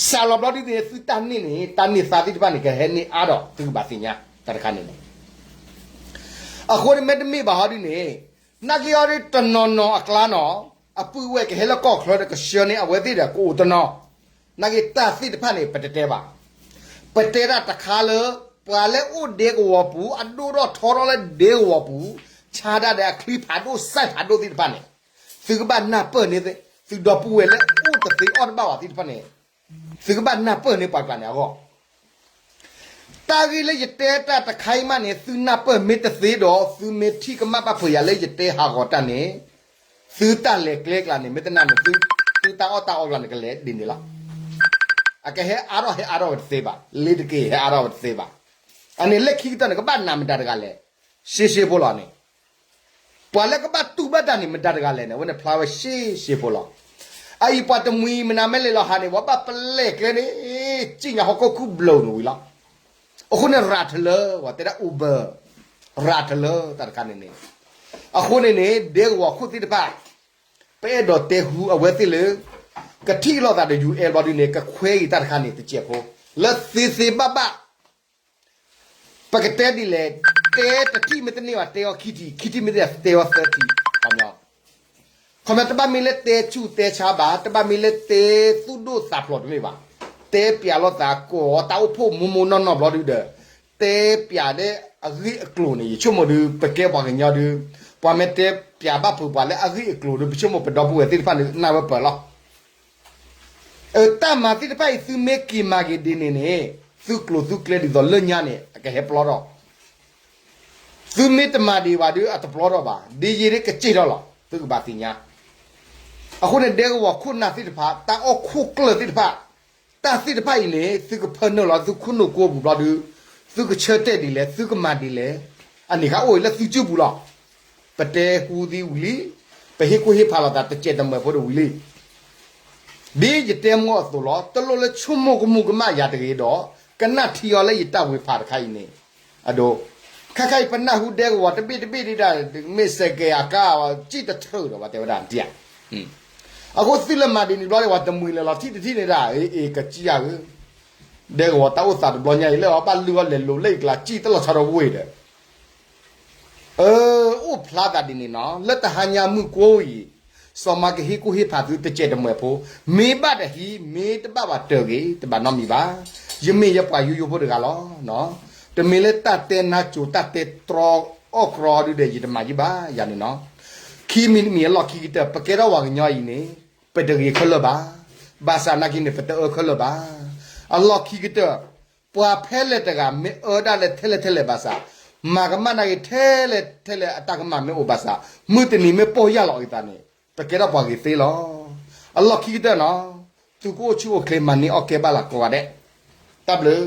စးလီၤဘျီဒုန့ၣ် သုတၢ်န့ၢ်န့ၣ် တၢ်န့ၢ်သါသ့ၣ်တဖၣ်န့ၣ် ကဟဲန့ၢ်အါထီၣ် သုကဘၣ်သ့ၣ်ညါ တၢ်တခါန့ၣ်န့ၣ် အဃိန့ၣ်မ့တမ့ၢ်ဘၣ်ဟီဒုန့ၣ်, နာ်က့အီၤဒုတနီၤနီၤအကျါနီၤ, အပုၢ်ဝဲၢ်ကဟဲလၢကီၢ်ချၢဒီးကဆှၢန့ၢ်အဝဲသ့ၣ်ဒီးကအိၣ်တနီၤ, နာ်က့တၢ်သ့ၣ်တဖၣ်န့ၣ် ပတတဲဘၣ်. ပတဲဒၣ်တခါလၢ ပှၤလၢအိၣ်ဒဲကဝီၤပူၤ အဒိၣ်ထီၣ်ထီထီၣ်လၢဒဲကဝီၤပူၤ, ဆါဒၣ်ဒီးအချံဖးဒိၣ်စဲးဖးဒိၣ်သ့ၣ်တဖၣ်န့ၣ်, သုကဘၣ်နၢ်ပၢၢ်န့ၢ် သုဒီပုၢ်ဝဲၢ်လၢအိၣ်တသ့အီၣ်တဘၣ်ဝဲသ့ၣ်တဖၣ်န့ၣ်, သုကဘၣ်နၢ်ပၢၢ်န့ၢ်ပှၤကျါန့ၣ်အဂီၢ် တၢ်ဂ့ၢ်လၢယတဲတၢ်တခါအံၤမးန့ၣ် သုနၢ်ပၢၢ်မ့ၢ်တသ့ဒီး သုမ့ၢ်ထံၣ်ကမၣ်ဘၣ်ဖုးယၤလၢယတဲဟးဂီၤတၢ်န့ၣ်, သုတၢ်လဲၤကျဲကျါန့ၣ် မ့ၢ်တနာ်န့ၣ် သုတၢ်အီၣ်တၢ်အီကျါန့ၣ် ကလဲၤဒ်န့ၣ်လီၤ. အကဟဲအါထီၣ်ဟဲအါထီၣ်ဝဲတသ့ဘၣ်, လ့ၤတက့ၤဟဲအါထီၣ်ဝဲတသ့ဘၣ်. အန့ၣ်လၢခံကတၢၢ်န့ၣ် ကဘၣ်နာ်မတၤတဂၤလဲၣ်, ရှဲရှဲဖိလီၤန့ၣ် ပှၤလၢကဘၣ်တူၢ်ဘၣ်တၢ်န့ၣ် မတၤတဂၤလဲၣ်န့ၣ် အဝဲန့ၣ်ဖျါဝဲရှဲရှဲဖိလီၤ. အအံၤပှၤတမှံၤမနုၤမ့ၢ်လဲၤလီၤဟးန့ၣ် ပှၤဘၣ်ပလဲၤကျဲန့ၣ်, စံၣ်ညါဟီၣ်ခိၣ်ခုၣ်ဘျီၣ်န့ၣ်ဝံၤလီၤ. အဃိန့ၣ်ရၤထလၢ ပှၤတဲဒၣ်အိၣ်ဘၢ, ရၤထလၢတၢ်တခါန့ၣ်န့ၣ်, အဃိန့ၣ်န့ၣ် ဒဲကဝီၤခိၣ်သ့ၣ်တဖၣ် ပအဲၣ်ဒိးတဲဟူအဝဲသ့ၣ်လၢ ကထံၣ်လိာ်သးဒီး ယူၤအဲၣ် ဘျီဒုန့ၣ် ကခွဲးအံၤတၢ်တခါန့ၣ် တစဲးဖိ, လၢသ့သ့ဘၣ်ဘၣ် ပကတဲဒ်လဲၣ်, တဲတထံၣ်မ့ၢ်တန့ၢ်ဘၣ် တဲအီၤခံထံၣ်, ခံထံၣ်မ့ၢ်တန့ၢ်ဘၣ် တဲအီၤသၢထံၣ်, ခီပညီ, ခီပညီ တဘၣ်မ့ၢ်လၢတဲဆူၣ်တဲဆါဘၣ်, တဘၣ်မ့ၢ်လၢတဲသူၣ်ဒိၣ်သးဖျိးတမ့ၢ်ဘၣ်, တဲပျးလိာ်သးကိးအီၤတၢ်အိၣ်ဖှိၣ်မိၢ်မိၢ်နီၢ်နီၢ်ဘျီဒုဒီး, တဲပျးလၢအဂ့ၢ်အကျိၤန့ၣ် ယဆိကမိၣ်ဒု ပကဲပှၤကညီဒု, ပှၤမ့ၢ်တဲပျးဘၣ်ဖုးပှၤလၢအဂ့ၢ်အကျိၤဒု ပဆိကမိၣ်ပဒီပုၢ်ဝဲၢ်သ့ၣ်တဖၣ်န့ၣ် နၢ်ဝဲပၢၢ်လီၤ. အတၢ်မၤသ့ၣ်တဖၣ်အံၤ သုမ့ၢ်က့ၤမၤက့ၤဒ်န့ၣ်န့ၣ်, သုကျိၤသုကျဲဒ်သိးလၢညါန့ၣ် အကဟဲပျီထီၣ်, သုမ့ၢ်တမၤဒံးဘၣ်ဒု အတပျီထီၣ်ဘၣ်, ဒ်ယံာ်ဒ်ကစ့ၢ်ထီၣ်လီၤ, သုကဘၣ်သ့ၣ်ညါ. အဃိန့ၣ် ဒဲကဝီၤခိၣ်နၢ်သ့ၣ်တဖၣ်, တၢ်အီၣ်ခိၣ်ကျၢၢ်သ့ၣ်တဖၣ်, တၢ်သ့ၣ်တဖၣ်အံၤန့ၣ် သုကဖၢနုာ်လီၤ သုခိၣ်နူာ်ကိပူၤဘျီဒု, သုကဆၢတဲာ်ဒ်လဲၣ်, သုကမၤဒ်လဲၣ်, အန့ၣ်ခါအိၣ်လၢသုစုပူၤလီၤ. ပတဲဟူသံဝံၤလံ, ပဟ့ၣ်ကူၣ်ဟ့ၣ်ဖးလိာ်သးတစဲးတမှဲၤဖိဒီးဝံၤလံ. ဒ်ယတဲမ့ၢ်အသိးလီၤ, တလိၣ်လၢဆိကမိၣ်ကမူၤကမၣ်ယၤတဂ့ၤဒီး, ကနၣ်ထံအီၤလၢယတၢ်ဝံၤဖးတခါအံၤန့ၣ်, အဒိ, ခဲခါအံၤပနၢ်ဟူဒဲကဝီၤတဘ့ၣ်တဘ့ၣ်ဒ်ဒၣ်, မ့ၢ်စဲးကဲးအကါ, စံၣ်တထြၢးဒီး ပှၤတဲဝဲဒၣ်ဒ်ဧါ. အဃိသုလဲၤမၤဒ်န့ၣ်ဘျီန့ၣ် ပှၤတမှံၤလဲၤလီၤထံၣ်တထံၣ်န့ၣ်ဒၣ်, အ့ၣ် ကစံၣ်ယၤဧၢ, ဒဲကဝီၤတၢ်အိၣ်သးတဘျီညါအံၤ လၢအဘၣ်လုၢ်အီၣ်လဲၤလိာ်လၢအံၤကျါ စံၣ်တလီၤဆီဒီးဝ့ၢ်ဒီး အၢအိၣ်ဖျါသးဒ်န့ၣ်နီၤ, လၢတဟါညါမုၢ်ကိၢ်အံၤ, စီၤမါကဟ့ၣ်ကူၣ်ဟ့ၣ်ဖးသုတစဲးတမှဲၤဖိ, မ့ၢ်ဘၣ်တဟံး မ့ၢ်တဘၣ်ဘၣ်တၢၢ်ဂ့ၤ တဘၣ်နီတမံၤဘၣ်. ယမ့ၢ်ယပှၤယိယိဖိတဂၤလီၤ. တမ့ၢ်လၢတၢ်တဲနါစိၤ တၢ်တဲတြီအီၣ်ကြီဒုဒီး ယတမၤယံၢ်ဘၣ်ယၤန့ၣ်နီၤ. ခံမံၤတမံၤအလီၢ်ခံကတၢၢ် ပကဲထီၣ်ပှၤကညီအံၤန့ၣ်, ပတဂ့ၤခဲလၢာ်ဘၣ်. ဘၣ်ဆၣ်နာ်က့န့ၣ် ပတအၢခဲလၢာ်ဘၣ်. အလီၢ်ခံကတၢၢ် ပှၤဖဲလဲၣ်တဂၤမ့ၢ်အၢဒၣ်လဲာ်ထဲလဲၣ်ထဲလဲၣ်ဘၣ်ဆၣ်, မၤကမၣ်နာ်က့ထဲလဲၣ်ထဲလဲၣ်အတၢ်ကမၣ်မ့ၢ်အိၣ်ဘၣ်ဆၣ်, မုၢ်တနံၤမ့ၢ်ပီၢ်ယၢ်လီၤအသးန့ၣ်, ပကဲထီၣ်ပှၤဂ့ၤသ့လီၤ. အလီၢ်ခံကတၢၢ်နီၤ, သုကအိၣ်ဆူၣ်အိၣ်ချ့မၤန့ၢ်အီၣ်ကဲဘၣ်လၢကိးဂၤဒဲး. တၢ်ဘျုး